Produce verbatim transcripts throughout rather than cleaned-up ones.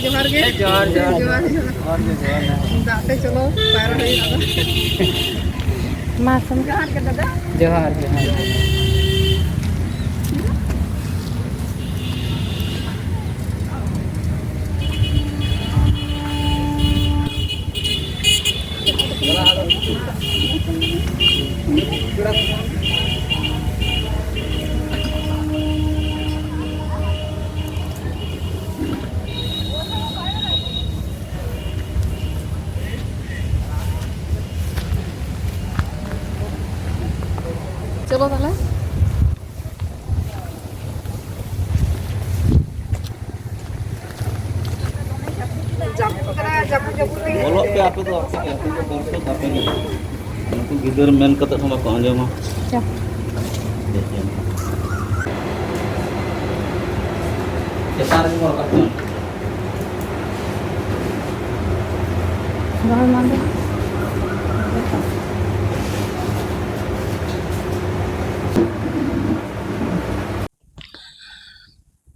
ᱡᱚᱦᱟᱨ ᱜᱮ᱾ ᱡᱚᱦᱟᱨ, ᱡᱚᱦᱟᱨ᱾ ᱡᱚᱦᱟᱨ, ᱡᱚᱦᱟᱨ᱾ ᱡᱚᱦᱟᱨ ᱜᱮ, ᱡᱚᱦᱟᱨ᱾ ᱫᱟᱜ ᱛᱮ ᱪᱚᱞᱚ ᱯᱟᱭᱨᱟ ᱦᱩᱭᱩᱜᱼᱟ ᱟᱫᱚ᱾ ᱢᱟ, ᱥᱚᱢ- ᱡᱚᱦᱟᱨ ᱜᱮ ᱫᱟᱫᱟ᱾ ᱡᱚᱦᱟᱨ, ᱡᱚᱦᱟᱨ᱾ ᱪᱚᱞᱚ ᱛᱟᱦᱞᱮ᱾ ᱵᱚᱞᱚᱜ ᱯᱮ ᱟᱯᱮ ᱫᱚ, ᱟᱯᱮ ᱫᱚ, ᱟᱯᱮ ᱫᱚ ᱫᱚᱨᱥᱚᱠ ᱟᱯᱮ ᱜᱮ᱾ ᱩᱱᱠᱩ ᱜᱤᱫᱟᱹᱨ ᱢᱮᱱ ᱠᱟᱛᱮ ᱦᱚᱸ ᱵᱟᱠᱚ ᱟᱸᱡᱚᱢᱟ᱾ ᱟᱪᱪᱷᱟ᱾ ᱪᱮᱛᱟᱱ ᱨᱮᱜᱮ ᱠᱚ ᱨᱟᱠᱟᱵ ᱠᱟᱱᱟ᱾ ᱨᱚᱦᱚᱭ ᱢᱟᱸᱫᱮ᱾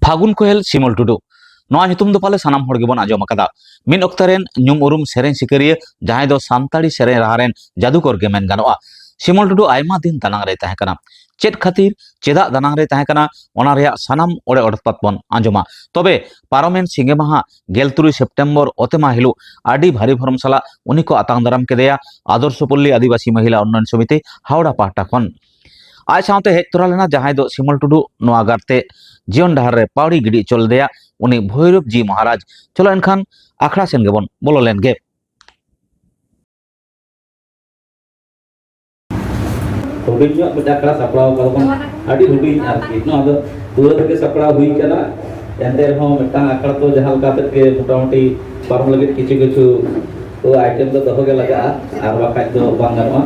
ᱯᱷᱟᱹᱜᱩᱱ ᱠᱚᱭᱮᱞ ᱥᱤᱢᱚᱞ ᱴᱩᱰᱩ, ᱱᱚᱣᱟ ᱧᱩᱛᱩᱢ ᱫᱚ ᱯᱟᱞᱮ ᱥᱟᱱᱟᱢ ᱦᱚᱲ ᱜᱮᱵᱚᱱ ᱟᱸᱡᱚᱢ ᱟᱠᱟᱫᱟ᱾ ᱢᱤᱫ ᱚᱠᱛᱚ ᱨᱮᱱ ᱧᱩᱢ ᱩᱨᱩᱢ ᱥᱮᱨᱮᱧ ᱥᱤᱠᱟᱹᱨᱤᱭᱟᱹ, ᱡᱟᱦᱟᱸᱭ ᱫᱚ ᱥᱟᱱᱛᱟᱲᱤ ᱥᱮᱨᱮᱧ ᱨᱟᱦᱟ ᱨᱮᱱ ᱡᱟᱫᱩᱠᱚᱨ ᱜᱮ ᱢᱮᱱ ᱜᱟᱱᱚᱜᱼᱟ᱾ ᱥᱤᱢᱚᱞ ᱴᱩᱰᱩ ᱟᱭᱢᱟ ᱫᱤᱱ ᱫᱟᱱᱟᱝ ᱨᱮᱭ ᱛᱟᱦᱮᱸ ᱠᱟᱱᱟ᱾ ᱪᱮᱫ ᱠᱷᱟᱹᱛᱤᱨ, ᱪᱮᱫᱟᱜ ᱫᱟᱱᱟᱝ ᱨᱮᱭ ᱛᱟᱦᱮᱸ ᱠᱟᱱᱟ, ᱚᱱᱟ ᱨᱮᱭᱟᱜ ᱥᱟᱱᱟᱢ ᱚᱲᱮ ᱚᱲᱯᱟᱛ ᱵᱚᱱ ᱟᱸᱡᱚᱢᱟ᱾ ᱛᱚᱵᱮ ᱯᱟᱨᱚᱢᱮᱱ ᱥᱤᱸᱜᱮ ᱢᱟᱦᱟ ᱜᱮᱞ ᱛᱩᱨᱩᱭ ᱥᱮᱯᱴᱮᱢᱵᱚᱨ ᱚᱛᱮᱢᱟ ᱦᱤᱞᱳᱜ ᱟᱹᱰᱤ ᱵᱷᱟᱹᱨᱤ ᱵᱷᱚᱨᱚᱢ ᱥᱟᱞᱟᱜ ᱩᱱᱤ ᱠᱚ ᱟᱛᱟᱝ ᱫᱟᱨᱟᱢ ᱠᱮᱫᱮᱭᱟ ᱟᱫᱚᱨᱥᱚᱯᱚᱞᱞᱤ ᱟᱹᱫᱤᱵᱟᱹᱥᱤ ᱢᱚᱦᱤᱞᱟ ᱩᱱᱱᱚᱭᱚᱱ ᱥᱚᱢᱤᱛᱤ ᱦᱟᱣᱲᱟ ᱯᱟᱦᱴᱟ ᱠᱷᱚᱱ᱾ ᱟᱡ ᱥᱟᱶᱛᱮ ᱦᱮᱡ ᱛᱚᱨᱟ ᱞᱮᱱᱟ ᱡᱟᱦᱟᱸᱭ ᱫᱚ ᱥᱤᱢᱚᱞ ᱴᱩᱰᱩ ᱱᱚᱣᱟ ᱜᱟᱨᱛᱮ ᱡᱤᱭᱚᱱ ᱰᱟᱦᱟᱨ ᱨᱮ ᱯᱟᱣᱲᱤ ᱜᱤᱰᱤ ᱦᱚᱪᱚ ᱞᱮᱫᱮᱭᱟ, ᱩᱱᱤ ᱵᱷᱳᱭᱨᱳᱵ ᱡᱤ ᱢᱚᱦᱟᱨᱟᱡᱽ᱾ ᱪᱚᱞᱚ ᱮᱱᱠᱷᱟᱱ ᱟᱠᱷᱲᱟ ᱥᱮᱱ ᱜᱮᱵᱚᱱ ᱵᱚᱞᱚ ᱞᱮᱱ ᱜᱮ᱾ ᱦᱩᱰᱤᱧ ᱧᱚᱜ ᱢᱤᱫᱴᱟᱝ ᱟᱠᱷᱲᱟ ᱥᱟᱯᱲᱟᱣ ᱠᱟᱫᱟ ᱵᱚᱱ, ᱟᱹᱰᱤ ᱦᱩᱰᱤᱧ ᱟᱨᱠᱤ, ᱱᱚᱣᱟ ᱫᱚ ᱯᱩᱨᱟᱹ ᱛᱮᱜᱮ ᱥᱟᱯᱲᱟᱣ ᱦᱩᱭ ᱠᱟᱱᱟ᱾ ᱮᱱᱛᱮ ᱨᱮᱦᱚᱸ ᱢᱤᱫᱴᱟᱝ ᱟᱠᱷᱲᱟ ᱛᱚ ᱡᱟᱦᱟᱸ ᱞᱮᱠᱟ ᱠᱟᱛᱮᱫ ᱜᱮ ᱢᱚᱴᱟᱢᱩᱴᱤ ᱯᱟᱨᱚᱢ ᱞᱟᱹᱜᱤᱫ ᱠᱤᱪᱷᱩ ᱠᱤᱪᱷᱩ ᱟᱭᱴᱮᱢ ᱫᱚ ᱫᱚᱦᱚ ᱜᱮ ᱞᱟᱜᱟᱜᱼᱟ, ᱟᱨ ᱵᱟᱠᱷᱟᱡ ᱫᱚ ᱵᱟᱝ ᱜᱟᱱᱚᱜᱼᱟ᱾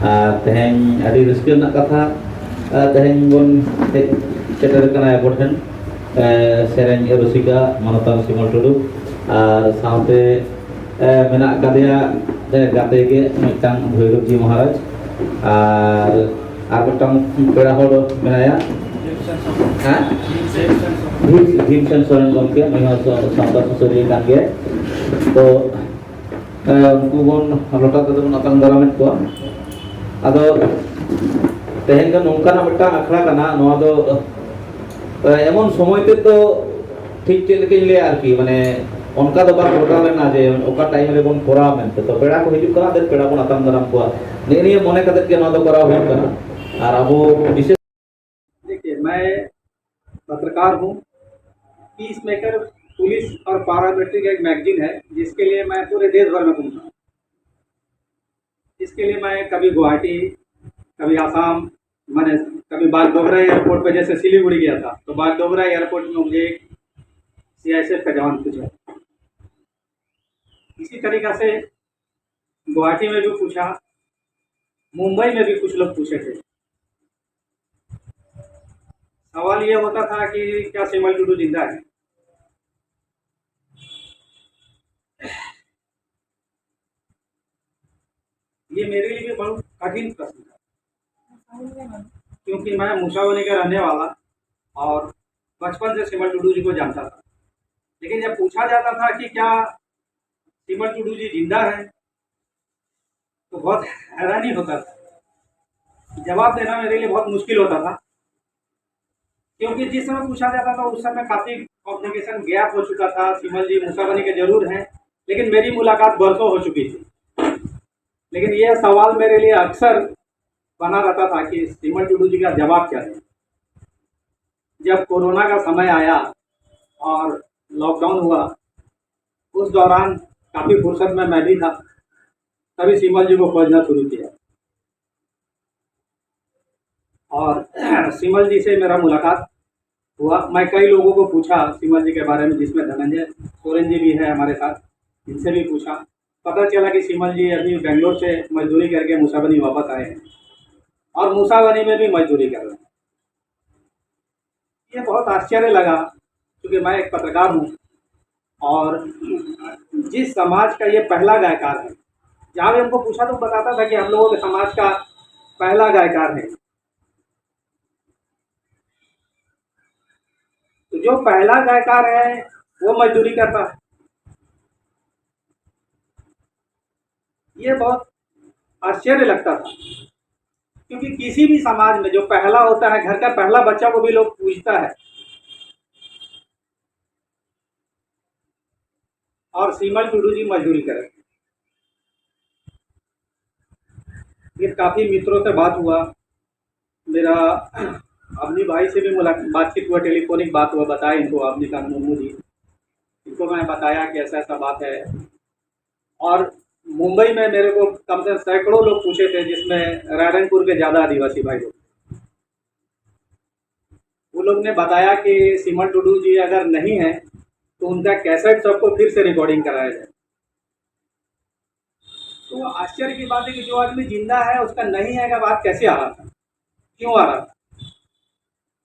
ᱟᱨ ᱛᱮᱦᱮᱧ ᱟᱹᱰᱤ ᱨᱟᱹᱥᱠᱟᱹ ᱨᱮᱱᱟᱜ ᱠᱟᱛᱷᱟ, ᱟᱨ ᱛᱮᱦᱮᱧ ᱵᱚᱱ ᱦᱮᱡ ᱥᱮᱴᱮᱨ ᱟᱠᱟᱱᱟ ᱟᱵᱚ ᱴᱷᱮᱱ, ᱮ, ᱥᱮᱨᱮᱧ ᱨᱩᱥᱤᱠᱟ ᱢᱟᱱᱚᱛᱟᱱ ᱥᱤᱢᱚᱞ ᱴᱩᱰᱩ, ᱟᱨ ᱥᱟᱶᱛᱮ, ᱮ, ᱢᱮᱱᱟᱜ ᱟᱠᱟᱫᱮᱭᱟ, ᱮ, ᱜᱟᱛᱮ ᱜᱮ ᱢᱤᱫᱴᱟᱝ ᱵᱷᱳᱭᱨᱳᱵ ᱡᱤ ᱢᱚᱦᱟᱨᱟᱡᱽ, ᱟᱨ ᱟᱨ ᱢᱤᱫᱴᱟᱝ ᱯᱮᱲᱟ ᱦᱚᱲ ᱢᱮᱱᱟᱭᱟ᱾ ᱦᱮᱸ? ᱵᱷᱤᱢ, ᱵᱷᱤᱢᱥᱮᱱ ᱥᱚᱨᱮᱱ ᱜᱚᱢᱠᱮ, ᱱᱩᱭ ᱦᱚᱸ ᱥᱟᱶᱛᱟ ᱥᱩᱥᱟᱹᱨᱤᱭᱟᱹ ᱠᱟᱱ ᱜᱮᱭᱟᱭ᱾ ᱛᱚ, ᱮ, ᱩᱱᱠᱩ ᱵᱚᱱ ᱞᱚᱴᱟ ᱛᱮᱫᱚ ᱵᱚᱱ ᱟᱛᱟᱝ ᱫᱟᱨᱟᱢᱮᱫ ᱠᱚᱣᱟ᱾ ᱟᱫᱚ ᱛᱮᱦᱮᱧ ᱫᱚ ᱱᱚᱝᱠᱟᱱᱟᱜ ᱢᱤᱫᱴᱟᱝ ᱟᱠᱷᱲᱟ ᱠᱟᱱᱟ, ᱱᱚᱣᱟ ᱫᱚ, ᱮ, ᱮᱢᱚᱱ ᱥᱚᱢᱚᱭ ᱛᱮᱫ ᱫᱚ ᱴᱷᱤᱠ ᱪᱮᱫ ᱞᱮᱠᱟᱧ ᱞᱟᱹᱭᱟ ᱟᱨᱠᱤ, ᱢᱟᱱᱮ ᱚᱱᱠᱟ ᱫᱚ ᱵᱟᱝ ᱜᱚᱴᱟ ᱞᱮᱱᱟ ᱡᱮ ᱚᱠᱟ time ᱨᱮᱵᱚᱱ ᱠᱚᱨᱟᱣ ᱢᱮᱱᱛᱮ᱾ ᱛᱚ ᱯᱮᱲᱟ ᱠᱚ ᱦᱤᱡᱩᱜ ᱠᱟᱱᱟ, ᱟᱫᱚ ᱯᱮᱲᱟ ᱵᱚᱱ ᱟᱛᱟᱝ ᱫᱟᱨᱟᱢ ᱠᱚᱣᱟ, ᱱᱮᱜᱼᱮ ᱱᱤᱭᱟᱹ ᱢᱚᱱᱮ ᱠᱟᱛᱮᱫ ᱜᱮ ᱱᱚᱣᱟ ᱫᱚ ᱠᱚᱨᱟᱣ ᱦᱩᱭᱩᱜ ᱠᱟᱱᱟ᱾ ᱟᱨ ᱟᱵᱚ ᱵᱤᱥᱮᱥ देखिए, मैं पत्रकार हूँ। पीस मेकर पुलिस और पैरामिलिट्री का एक मैगजीन है, जिसके लिए मैं पूरे देश भर में घूमता हूँ। इसके लिए मैं कभी गुवाहाटी, कभी आसाम, मैंने कभी बागडोगरा एयरपोर्ट पे, जैसे सिलीगुड़ी गया था, तो बागडोगरा एयरपोर्ट में मुझे एक सीआईएसएफ का जवान पूछा। इसी तरीका से गुवाहाटी में भी पूछा, मुंबई में भी कुछ लोग पूछे थे। सवाल ये होता था कि क्या सिमल टुडू जिंदा है? ये मेरे लिए भी बहुत कठिन प्रश्न था, क्योंकि मैं मूसावनी का रहने वाला और बचपन से सिमल टुडू जी को जानता था। लेकिन जब पूछा जाता था कि क्या सिमल टुडू जी जिंदा है, तो बहुत हैरानी होता था। जवाब देना मेरे लिए बहुत मुश्किल होता था, क्योंकि जिस समय पूछा जाता था, उस समय काफी कम्युनिकेशन गैप हो चुका था। सिमल जी मूसावनी के जरूर हैं, लेकिन मेरी मुलाकात बरसों हो चुकी थी। लेकिन यह सवाल मेरे लिए अक्सर बना रहता था कि सिमल टुडू जी का जवाब क्या है। जब कोरोना का समय आया और लॉकडाउन हुआ, उस दौरान काफी फुर्सत में मैं भी था, तभी सिमल जी को खोजना शुरू किया। और सिमल जी से मेरा मुलाकात हुआ। मैं कई लोगों को पूछा सिमल जी के बारे में, जिसमें धनंजय सोरेन जी भी है हमारे साथ, इनसे भी पूछा। पता चला कि सिमल जी अभी बेंगलोर से मजदूरी करके मूसावनी वापस आए हैं और मूसावनी में भी मजदूरी कर रहे हैं। ये बहुत आश्चर्य लगा, क्योंकि मैं एक पत्रकार हूँ और जिस समाज का ये पहला गायकार है, जहाँ भी हमको पूछा तो बताता था कि हम लोगों के समाज का पहला गायकार है। जो पहला गायकार है, वो मजदूरी करता है। ये बहुत आश्चर्य लगता था, क्योंकि किसी भी समाज में जो पहला होता है, घर का पहला बच्चा को भी लोग पूजता है। और सीमल टुडू जी मजदूरी करें। फिर काफी मित्रों से बात हुआ। मेरा अवनी भाई से भी मुलाकात, बातचीत हुआ, टेलीफोनिक बात हुआ, बताया इनको अवनी का मुर्मू जी। इनको मैं बताया कि ऐसा ऐसा बात है। और मुंबई में मेरे को कम से कम सैकड़ों लोग पूछे थे, जिसमें रायरंगपुर के ज्यादा आदिवासी भाई लोग। वो लोग ने बताया कि सीमल टुडू जी अगर नहीं है, तो उनका कैसेट सबको फिर से रिकॉर्डिंग कराया जाए। तो आश्चर्य की बात है कि जो आदमी जिंदा है, उसका नहीं है का बात कैसे आ रहा था, क्यों आ रहा था?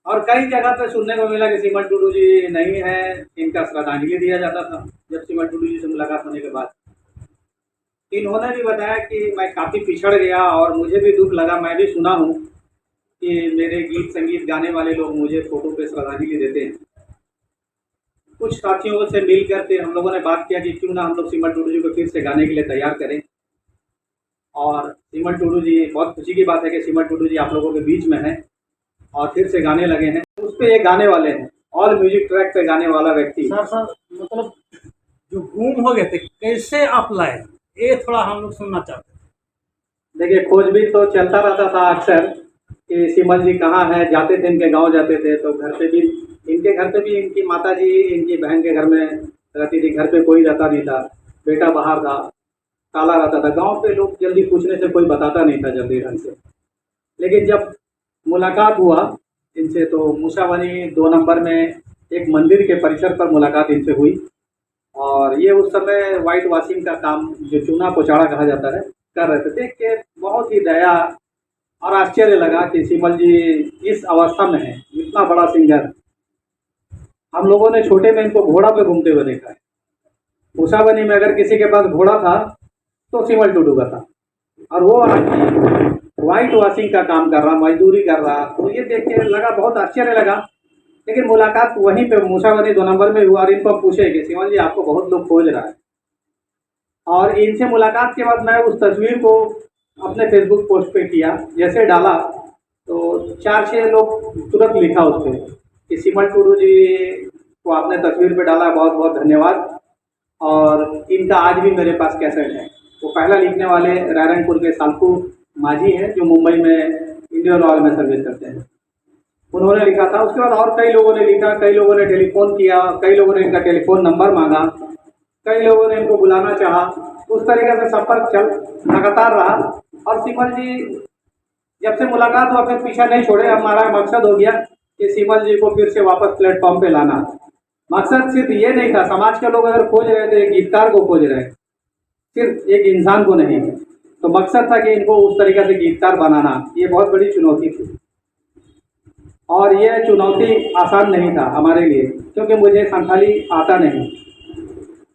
और कई जगह पे सुनने को मिला कि सीमल टुडू जी नहीं है, इनका श्रद्धांजलि दिया जाता था जब सीमल टुडू जी से मुलाकात होने के बाद। इन्होंने भी बताया कि मैं काफी पिछड़ गया और मुझे भी दुख लगा, मैं भी सुना हूँ कि मेरे गीत संगीत गाने वाले लोग मुझे फोटो पे श्रद्धांजलि देते हैं। कुछ साथियों से मिल करके हम लोगों ने बात किया कि क्यों ना हम लोग सीमल टुडू जी को फिर से गाने के लिए तैयार करें। और सीमल टुडू जी, बहुत खुशी की बात है कि सीमल टुडू जी आप लोगों के बीच में हैं और फिर से गाने लगे हैं। उस पे ये गाने वाले हैं, ऑल म्यूजिक ट्रैक पे गाने वाला व्यक्ति। सर सर, मतलब, जो गुम हो गए थे, कैसे आप लाए, ये थोड़ा हम लोग सुनना चाहते हैं। देखिए, खोजबीन तो चलता रहता था अक्सर कि सीमल जी कहाँ है। जाते थे, इनके गांव जाते थे, तो घर पे भी, इनके घर पे भी इनकी माता जी इनकी बहन के घर में रहती थी। घर पे कोई रहता नहीं था, बेटा बाहर था, ताला रहता था। गांव पे लोग जल्दी पूछने से कोई बताता नहीं था जल्दी ढंग से। लेकिन जब मुलाकात हुआ इनसे, तो मूसावानी दो नंबर में एक मंदिर के परिसर पर मुलाकात इनसे हुई। और ये उस समय वाइट वॉशिंग का काम, जो चूना पोचाड़ा कहा जाता है, कर रहे थे। देख के बहुत ही दया और आश्चर्य लगा कि सीमल जी इस अवस्था में है, इतना बड़ा सिंगर। हम लोगों ने छोटे में इनको घोड़ा पे घूमते हुए देखा है। मूसावानी में अगर किसी के पास घोड़ा था, तो सीमल टुडू का था। और वो आदमी वाइट वॉशिंग का काम कर रहा, मजदूरी कर रहा, तो ये देख के लगा, बहुत आश्चर्य लगा। लेकिन मुलाकात वहीं पे मूसागंज दो नंबर में हुआ और इनको हम पूछे कि शिमल जी, आपको बहुत लोग खोज रहा है। और इनसे मुलाकात के बाद मैं उस तस्वीर को अपने फेसबुक पोस्ट पे किया, जैसे डाला तो चार छः लोग तुरंत लिखा उस पर कि शिमल टुडू जी को आपने तस्वीर पे डाला, बहुत बहुत धन्यवाद, और इनका आज भी मेरे पास कैसेट है। वो पहला लिखने वाले रायरंगपुर के सालकू माझी हैं, जो मुंबई में इंडियन ऑयल में सर्विस करते हैं। उन्होंने लिखा था। उसके बाद और कई लोगों ने लिखा, कई लोगों ने टेलीफोन किया, कई लोगों ने इनका टेलीफोन नंबर मांगा, कई लोगों ने इनको बुलाना चाहा। उस तरीके से संपर्क चल लगातार रहा। और शिमल जी, जब से मुलाकात हुआ, फिर पीछा नहीं छोड़े। हमारा मकसद हो गया कि शिमल जी को फिर से वापस प्लेटफॉर्म पे लाना। मकसद सिर्फ ये नहीं था, समाज के लोग अगर खोज रहे थे गीतकार को, खोज रहे सिर्फ एक इंसान को नहीं, तो मकसद था कि इनको उस तरीके से गीतकार बनाना। ये बहुत बड़ी चुनौती थी और ये चुनौती आसान नहीं था हमारे लिए, क्योंकि मुझे संथाली आता नहीं।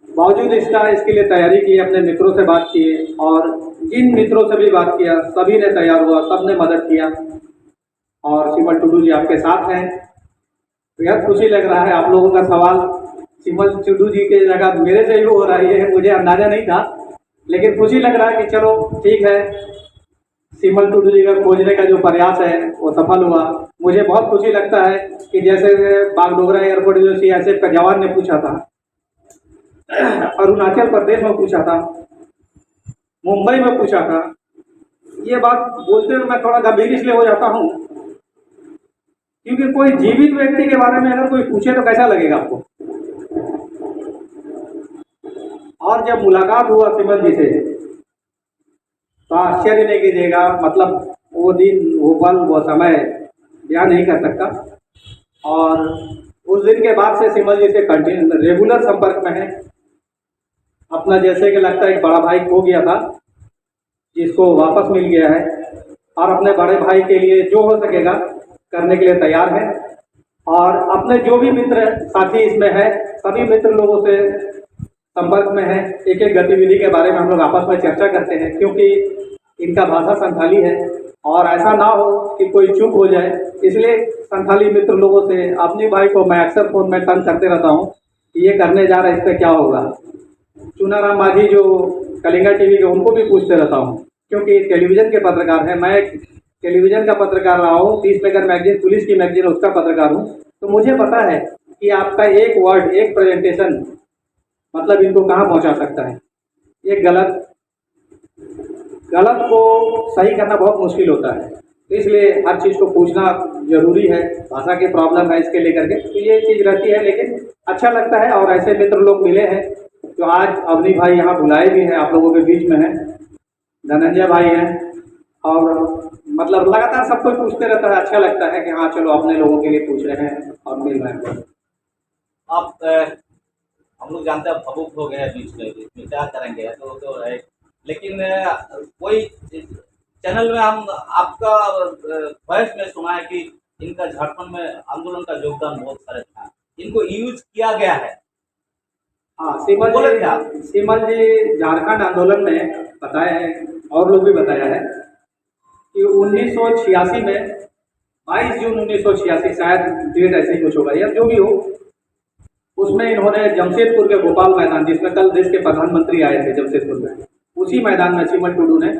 बावजूद इसका, इसके लिए तैयारी की, अपने मित्रों से बात की और जिन मित्रों से भी बात किया, सभी ने तैयार हुआ, सब ने मदद किया। और शिमल टुडू जी आपके साथ हैं। बेहद खुशी लग रहा है आप लोगों का सवाल। शिमल टुडू जी के जगह मेरे से ही हो रहा है, ये मुझे अंदाजा नहीं था, लेकिन खुशी लग रहा है कि चलो ठीक है, शिमल टुडू जी का खोजने का जो प्रयास है वो सफल हुआ। मुझे बहुत खुशी लगता है कि जैसे बागडोगरा एयरपोर्ट जो सीआईएसएफ का जवान ने पूछा था, अरुणाचल प्रदेश में पूछा था, मुंबई में पूछा था, ये बात बोलते हुए मैं थोड़ा गंभीर इसलिए हो जाता हूँ क्योंकि कोई जीवित व्यक्ति के बारे में अगर कोई पूछे तो कैसा लगेगा आपको। और जब मुलाकात हुआ शिमल जी से तो आश्चर्य नहीं कीजिएगा, मतलब वो दिन, वो पल, वो समय बयां नहीं कर सकता। और उस दिन के बाद से शिमल जी से कंटिन्यू रेगुलर संपर्क में है। अपना जैसे कि लगता है एक बड़ा भाई खो गया था, जिसको वापस मिल गया है और अपने बड़े भाई के लिए जो हो सकेगा करने के लिए तैयार है। और अपने जो भी मित्र साथी इसमें है, सभी मित्र लोगों से संपर्क में है। एक एक गतिविधि के बारे में हम लोग आपस में चर्चा करते हैं, क्योंकि इनका भाषा संथाली है और ऐसा ना हो कि कोई चूक हो जाए, इसलिए संथाली मित्र लोगों से अपने भाई को मैं अक्सर फोन में तंग करते रहता हूँ कि ये करने जा रहा है, इस पर क्या होगा। चुनाराम माझी जो कलिंगा टीवी के, उनको भी पूछते रहता हूँ, क्योंकि टेलीविजन के पत्रकार हैं। मैं एक टेलीविजन का पत्रकार रहा हूँ, पीस मेकर मैगजीन, पुलिस की मैगजीन, उसका पत्रकार हूँ। तो मुझे पता है कि आपका एक वर्ड, एक प्रेजेंटेशन, मतलब, इनको कहाँ पहुँचा सकता है। ये गलत गलत को सही करना बहुत मुश्किल होता है। तो इसलिए हर चीज़ को पूछना जरूरी है। भाषा की प्रॉब्लम है, इसके लेकर के तो ये चीज़ रहती है, लेकिन अच्छा लगता है। और ऐसे मित्र लोग मिले हैं जो आज अवनी भाई यहाँ बुलाए भी हैं, आप लोगों के बीच में हैं, धनंजय भाई हैं, और, मतलब, लगातार सब कोई पूछते रहता है। अच्छा लगता है कि हाँ, चलो, अपने लोगों के लिए पूछ रहे हैं और मिल रहे हैं। आप अ, हम लोग जानते हैं, भावुक हो गए बीच में, बीच में क्या करेंगे, तो तो है। लेकिन अ, कोई चैनल में हम आपका वॉइस में सुना है कि इनका झारखंड में आंदोलन का योगदान बहुत सारे था, इनको यूज किया गया है। हाँ, सीमल बोले जी, क्या? सीमल जी झारखंड आंदोलन में बताया है, और लोग भी बताया है कि उन्नीस सौ छियासी में, बाईस जून उन्नीस सौ छियासी, शायद डेट ऐसे ही कुछ होगा या जो भी हो, उसमें इन्होंने जमशेदपुर के गोपाल मैदान, जिसमें कल देश के प्रधानमंत्री आए थे जमशेदपुर में, उसी मैदान में सीमल टुडू ने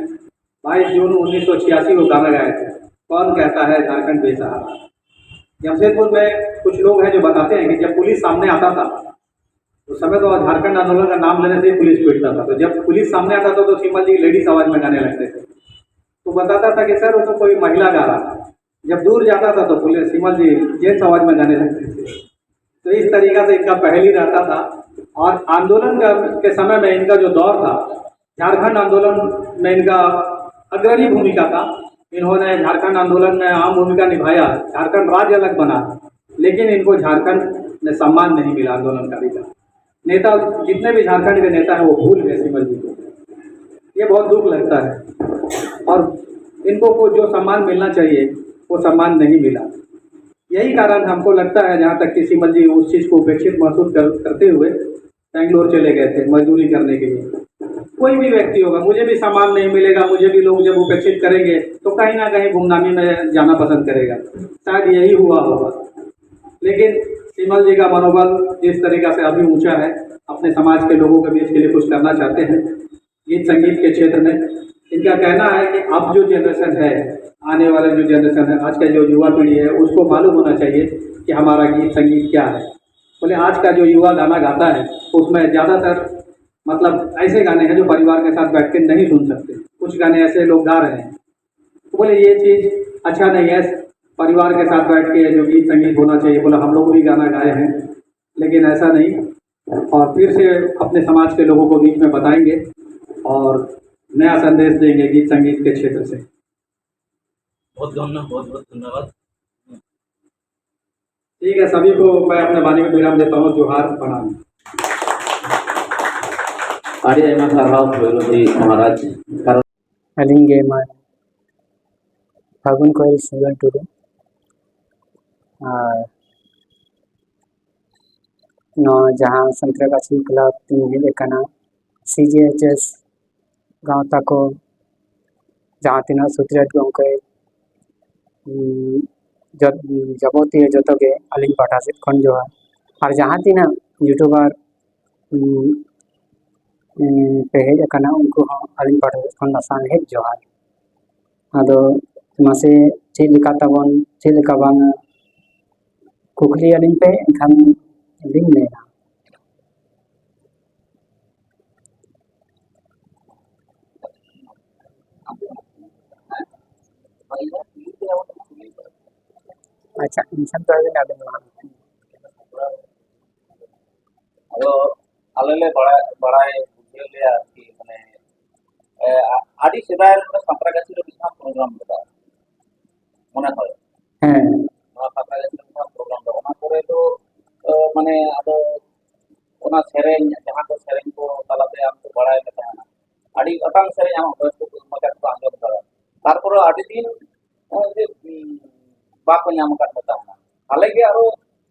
बाईस जून उन्नीस सौ छियासी को गाना गाए थे, कौन कहता है झारखंड बेसहारा। जमशेदपुर में कुछ लोग हैं जो बताते हैं कि जब पुलिस सामने आता था, उस समय तो झारखंड आंदोलन का नाम लेने से ही पुलिस पीटता था। तो जब पुलिस सामने आता था तो सीमल जी लेडीज आवाज में गाने लगते थे। तो बताता था कि सर, वो तो कोई महिला गा रहा था। जब दूर जाता था तो पुलिस, सीमल जी जेंट्स आवाज में गाने लगते थे। तो इस तरीका से इनका पहल ही रहता था। और आंदोलन का, के समय में इनका जो दौर था, झारखंड आंदोलन में इनका अग्रणी भूमिका था। इन्होंने झारखंड आंदोलन में अहम भूमिका निभाया। झारखंड राज्य अलग बना, लेकिन इनको झारखंड में सम्मान नहीं मिला आंदोलनकारी का। नेता, जितने भी झारखंड के नेता हैं, वो भूल गए सीमल जी को। ये बहुत दुख लगता है। और इनको को जो सम्मान मिलना चाहिए, वो सम्मान नहीं मिला। यही कारण हमको लगता है, जहाँ तक कि सीमल जी उस चीज़ को उपेक्षित महसूस कर, करते हुए बेंगलोर चले गए थे मजदूरी करने के लिए। कोई भी व्यक्ति होगा, मुझे भी सम्मान नहीं मिलेगा, मुझे भी लोग जब उपेक्षित करेंगे तो कहीं ना कहीं गुमनामी में जाना पसंद करेगा। शायद यही हुआ होगा। लेकिन शिमल जी का मनोबल जिस तरीका से अभी ऊंचा है, अपने समाज के लोगों के बीच के लिए कुछ करना चाहते हैं गीत संगीत के क्षेत्र में। इनका कहना है कि अब जो जनरेशन है, आने वाला जो जनरेशन है, आज का जो युवा पीढ़ी है, उसको मालूम होना चाहिए कि हमारा गीत संगीत क्या है। बोले आज का जो युवा गाना गाता है, उसमें ज़्यादातर मतलब ऐसे गाने हैं जो परिवार के साथ बैठ के नहीं सुन सकते। कुछ गाने ऐसे लोग गा रहे हैं, तो बोले ये चीज़ अच्छा नहीं है। परिवार के साथ बैठ के जो गीत संगीत होना चाहिए, बोला हम लोग भी गाना गाए हैं, लेकिन ऐसा नहीं। और फिर से अपने समाज के लोगों को बीच में बताएंगे और नया संदेश देंगे गीत संगीत के क्षेत्र से। बहुत धन्यवाद, बहुत बहुत धन्यवाद। ठीक है, सभी को मैं अपने वाणी में विराम देता हूँ। जोहार, प्रणाम। ᱟᱹᱰᱤ ᱟᱭᱢᱟ ᱥᱟᱨᱦᱟᱣ ᱵᱷᱳᱭᱨᱳᱵᱤ ᱢᱚᱦᱟᱨᱟᱡᱽ᱾ ᱟᱹᱞᱤᱧ ᱜᱮ ᱢᱟ ᱯᱷᱟᱹᱜᱩᱱ ᱠᱚᱭᱮᱞ ᱥᱤᱸᱜᱟᱹᱲ ᱴᱩᱰᱩ᱾ ᱟᱨ ᱱᱚᱣᱟ ᱡᱟᱦᱟᱸ ᱥᱟᱱᱛᱟᱲ ᱠᱟᱪᱷᱤ ᱠᱞᱟᱵᱽ ᱛᱤᱧ ᱦᱮᱡ ᱟᱠᱟᱱᱟ, ᱥᱤ ᱡᱮ ᱮᱭᱤᱪ ᱮᱥ ᱜᱟᱶᱛᱟ ᱠᱚ, ᱡᱟᱦᱟᱸ ᱛᱤᱱᱟᱹᱜ ᱥᱩᱛᱨᱮᱛ ᱜᱚᱢᱠᱮ, ᱩᱸ, ᱡᱚ-, ᱡᱟᱵᱚᱛᱤᱭᱚ ᱡᱚᱛᱚ ᱜᱮ ᱟᱹᱞᱤᱧ ᱯᱟᱦᱴᱟ ᱥᱮᱫ ᱠᱷᱚᱱ ᱡᱚᱦᱟᱨ᱾ ᱟᱨ ᱡᱟᱦᱟᱸ ᱛᱤᱱᱟᱹᱜ ᱤᱭᱩᱴᱩᱵᱟᱨ, ᱩᱸ, ᱩᱸ, ᱯᱮ ᱦᱮᱡ ᱟᱠᱟᱱᱟ, ᱩᱱᱠᱩ ᱦᱚᱸ ᱟᱹᱞᱤᱧ ᱯᱟᱦᱴᱟ ᱥᱮᱫ ᱠᱷᱚᱱ ᱞᱟᱥᱟᱲᱦᱮᱫ ᱡᱚᱦᱟᱨ᱾ ᱟᱫᱚ ᱢᱟᱥᱮ ᱪᱮᱫ ᱞᱮᱠᱟ ᱛᱟᱵᱚᱱ, ᱪᱮᱫ ᱞᱮᱠᱟ ᱵᱟᱝᱟ, ᱠᱩᱠᱞᱤ ᱟᱹᱞᱤᱧ ᱯᱮ, ᱮᱱᱠᱷᱟᱱ ᱞᱤᱧ ᱢᱮᱱᱟ᱾ ᱟᱪᱪᱷᱟ, ᱮᱱᱠᱷᱟᱱ ᱫᱚ ᱟᱹᱵᱤᱱ, ᱟᱹᱵᱤᱱ ᱢᱟ᱾ ᱟᱫᱚ ᱟᱞᱮ ᱞᱮ ᱵᱟᱲᱟᱭ, ᱵᱟᱲᱟᱭ ᱵᱩᱡᱷᱟᱹᱣ ᱞᱮᱭᱟ ᱟᱨᱠᱤ, ᱢᱟᱱᱮ, ᱮ, ᱟ-, ᱟᱹᱰᱤ ᱥᱮᱫᱟᱭ ᱨᱮ ᱥᱟᱸᱛᱨᱟᱜᱟᱪᱷᱤ ᱨᱮ ᱢᱤᱫᱴᱟᱝ ᱯᱨᱳᱜᱨᱟᱢ ᱞᱮᱫᱟ, ᱢᱚᱱᱮ ᱦᱚᱭ᱾ ᱦᱮᱸ᱾ ᱱᱚᱣᱟ ᱥᱟᱸᱛᱨᱟᱜᱟᱪᱷᱤ ᱨᱮ ᱢᱤᱫᱴᱟᱝ ᱯᱨᱳᱜᱨᱟᱢ ᱞᱮᱫᱟ, ᱚᱱᱟ ᱠᱚᱨᱮ ᱫᱚ, ᱮ, ᱢᱟᱱᱮ, ᱟᱫᱚ ᱚᱱᱟ ᱥᱮᱨᱮᱧ, ᱡᱟᱦᱟᱸ ᱠᱚ ᱥᱮᱨᱮᱧ ᱠᱚ ᱛᱟᱞᱟᱛᱮ ᱟᱢ ᱠᱚ ᱵᱟᱲᱟᱭ ᱢᱮ ᱛᱟᱦᱮᱱᱟ, ᱟᱹᱰᱤ ᱜᱚᱴᱟᱝ ᱥᱮᱨᱮᱧ ᱟᱢᱟᱜ ᱵᱷᱚᱭᱮᱥ ᱠᱚ ᱢᱚᱡᱟ ᱠᱚ ᱟᱸᱡᱚᱢ ᱫᱟᱲᱮᱭᱟᱜᱼᱟ᱾ ᱛᱟᱨᱯᱚᱨᱮ ᱟᱹᱰᱤ ᱫᱤᱱ ᱱᱚᱜᱼᱚᱭ ᱡᱮ, ᱩᱸ, ᱵᱟᱠᱚ ᱧᱟᱢ ᱟᱠᱟᱫ ᱠᱚ ᱛᱟᱦᱮᱱᱟ᱾ ᱟᱞᱮ ᱜᱮ ᱟᱨᱚ,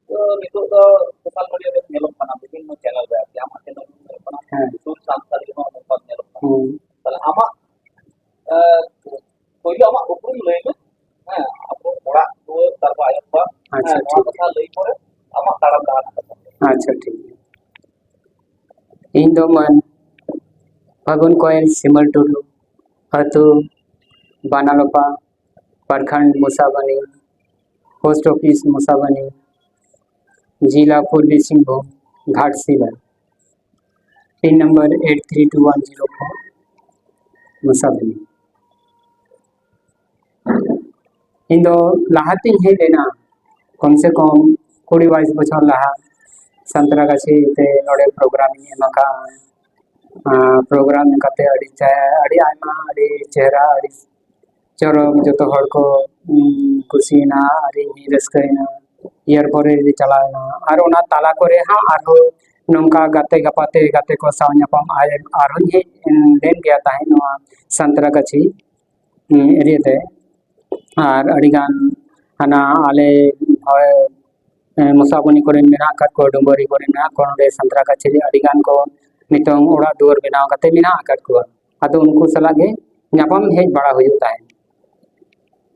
ᱛᱚ, ᱱᱤᱛᱚᱜ ᱫᱚ ᱥᱳᱥᱟᱞ ᱢᱤᱰᱤᱭᱟ ᱨᱮ ᱧᱮᱞᱚᱜ ᱠᱟᱱᱟ, ᱵᱤᱵᱷᱤᱱᱱᱚ ᱪᱮᱱᱮᱞ ᱨᱮ ᱟᱨᱠᱤ, ᱟᱢᱟᱜ ᱪᱮᱱᱮᱞ ᱨᱮ ᱧᱮᱞᱚᱜ ᱠᱟᱱᱟ, ᱦᱮᱸ᱾ ᱥᱩᱨ ᱥᱟᱱᱛᱟᱲᱤ ᱦᱚᱸ ᱱᱚᱝᱠᱟ ᱧᱮᱞᱚᱜ ᱦᱩᱸ᱾ ᱛᱟᱦᱞᱮ ᱟᱢᱟᱜ, ᱮ, ᱯᱳᱭᱞᱳ ᱟᱢᱟᱜ ᱩᱯᱨᱩᱢ ᱞᱟᱹᱭ ᱢᱮ᱾ ᱦᱮᱸ, ᱟᱵᱚ ᱚᱲᱟᱜ ᱫᱩᱣᱟᱹᱨ, ᱛᱟᱨᱯᱚᱨ ᱟᱭᱳ ᱵᱟᱵᱟ᱾ ᱟᱪᱪᱷᱟ, ᱦᱮᱸ, ᱱᱚᱣᱟ ᱴᱷᱤᱠ᱾ ᱠᱟᱛᱷᱟ ᱞᱟᱹᱭ ᱯᱚᱨᱮ ᱟᱢᱟᱜ ᱛᱟᱲᱟᱢ ᱰᱟᱦᱟᱨ ᱠᱟᱛᱷᱟ᱾ ᱟᱪᱪᱷᱟ, ᱴᱷᱤᱠ ᱜᱮᱭᱟ᱾ ᱤᱧ ᱫᱚ ᱢᱟᱹᱱ ᱯᱷᱟᱹᱜᱩᱱ ᱠᱚᱭᱮᱞ ᱥᱤᱢᱟᱹᱞ ᱴᱩᱰᱩ, ᱟᱹᱛᱩ ᱵᱟᱱᱟᱞᱚᱯᱟ, ᱯᱨᱚᱠᱷᱚᱸᱰ ᱢᱚᱥᱟᱵᱚᱱᱤ, ᱯᱳᱥᱴ ᱚᱯᱷᱤᱥ ᱢᱚᱥᱟᱵᱚᱱᱤ, ᱡᱮᱞᱟ Purbi Singhbhum, Ghatshila. Pin number eight three two one zero four, Mosaboni. ᱤᱧ ᱫᱚ ᱞᱟᱦᱟᱛᱤᱧ ᱦᱮᱡ ᱞᱮᱱᱟ, ᱠᱚᱢ ᱥᱮ ᱠᱚᱢ ᱠᱩᱲᱤ ᱵᱟᱭᱤᱥ ᱵᱚᱪᱷᱚᱨ ᱞᱟᱦᱟ, ᱥᱟᱱᱛᱨᱟᱜᱟᱪᱷᱤ ᱛᱮ ᱱᱚᱰᱮ ᱯᱨᱳᱜᱨᱟᱢ ᱤᱧ ᱮᱢ ᱟᱠᱟᱫᱼᱟ᱾ ᱟᱨ ᱯᱨᱳᱜᱨᱟᱢ ᱠᱟᱛᱮ ᱟᱹᱰᱤ ᱪᱮ-, ᱟᱹᱰᱤ ᱟᱭᱢᱟ, ᱟᱹᱰᱤ ᱪᱮᱦᱨᱟ, ᱟᱹᱰᱤ ᱪᱚᱨᱚᱠ, ᱡᱚᱛᱚ ᱦᱚᱲ ᱠᱚ, ᱩᱸ, ᱠᱩᱥᱤᱭᱮᱱᱟ ᱟᱨ ᱤᱧ ᱦᱚᱸᱧ ᱨᱟᱹᱥᱠᱟᱹᱭᱮᱱᱟ᱾ ᱤᱭᱟᱨ ᱯᱚᱨᱮ ᱨᱮ ᱪᱟᱞᱟᱣᱮᱱᱟ᱾ ᱟᱨ ᱚᱱᱟ ᱛᱟᱞᱟ ᱠᱚᱨᱮ ᱦᱚᱸ ᱟᱨᱦᱚᱸ ᱱᱚᱝᱠᱟ ᱜᱟᱛᱮ ᱜᱟᱯᱟᱛᱮ ᱜᱟᱛᱮ ᱠᱚ ᱥᱟᱶ ᱧᱟᱯᱟᱢ ᱟᱨ ᱟᱨᱦᱚᱸᱧ ᱦᱮᱡ ᱞᱮᱱ ᱜᱮᱭᱟ ᱛᱟᱦᱮᱸᱫ ᱱᱚᱣᱟ ᱥᱟᱱᱛᱨᱟᱜᱟᱪᱷᱤ, ᱩᱸ, ᱮᱨᱤᱭᱟ ᱛᱮ᱾ ᱟᱨ ᱟᱹᱰᱤᱜᱟᱱ ᱦᱟᱱᱟ ᱟᱞᱮ ᱦᱚᱭ, ᱮᱸ, ᱢᱚᱥᱟᱵᱚᱱᱤ ᱠᱚᱨᱮᱱ ᱢᱮᱱᱟᱜ ᱟᱠᱟᱫ ᱠᱚᱣᱟ, ᱰᱩᱢᱵᱟᱹᱨᱤ ᱠᱚᱨᱮᱱ ᱢᱮᱱᱟᱜ ᱠᱚᱣᱟ, ᱱᱚᱰᱮ ᱥᱟᱱᱛᱨᱟᱜᱟᱪᱷᱤ ᱨᱮ ᱟᱹᱰᱤᱜᱟᱱ ᱠᱚ ᱱᱤᱛᱚᱝ ᱚᱲᱟᱜ ᱫᱩᱣᱟᱹᱨ ᱵᱮᱱᱟᱣ ᱠᱟᱛᱮ ᱢᱮᱱᱟᱜ ᱟᱠᱟᱫ ᱠᱚᱣᱟ᱾ ᱟᱫᱚ ᱩᱱᱠᱩ ᱥᱟᱞᱟᱜ ᱜᱮ ᱧᱟᱯᱟᱢ ᱦᱮᱡ ᱵᱟᱲᱟ ᱦᱩᱭᱩᱜ ᱛᱟᱦᱮᱸᱫ᱾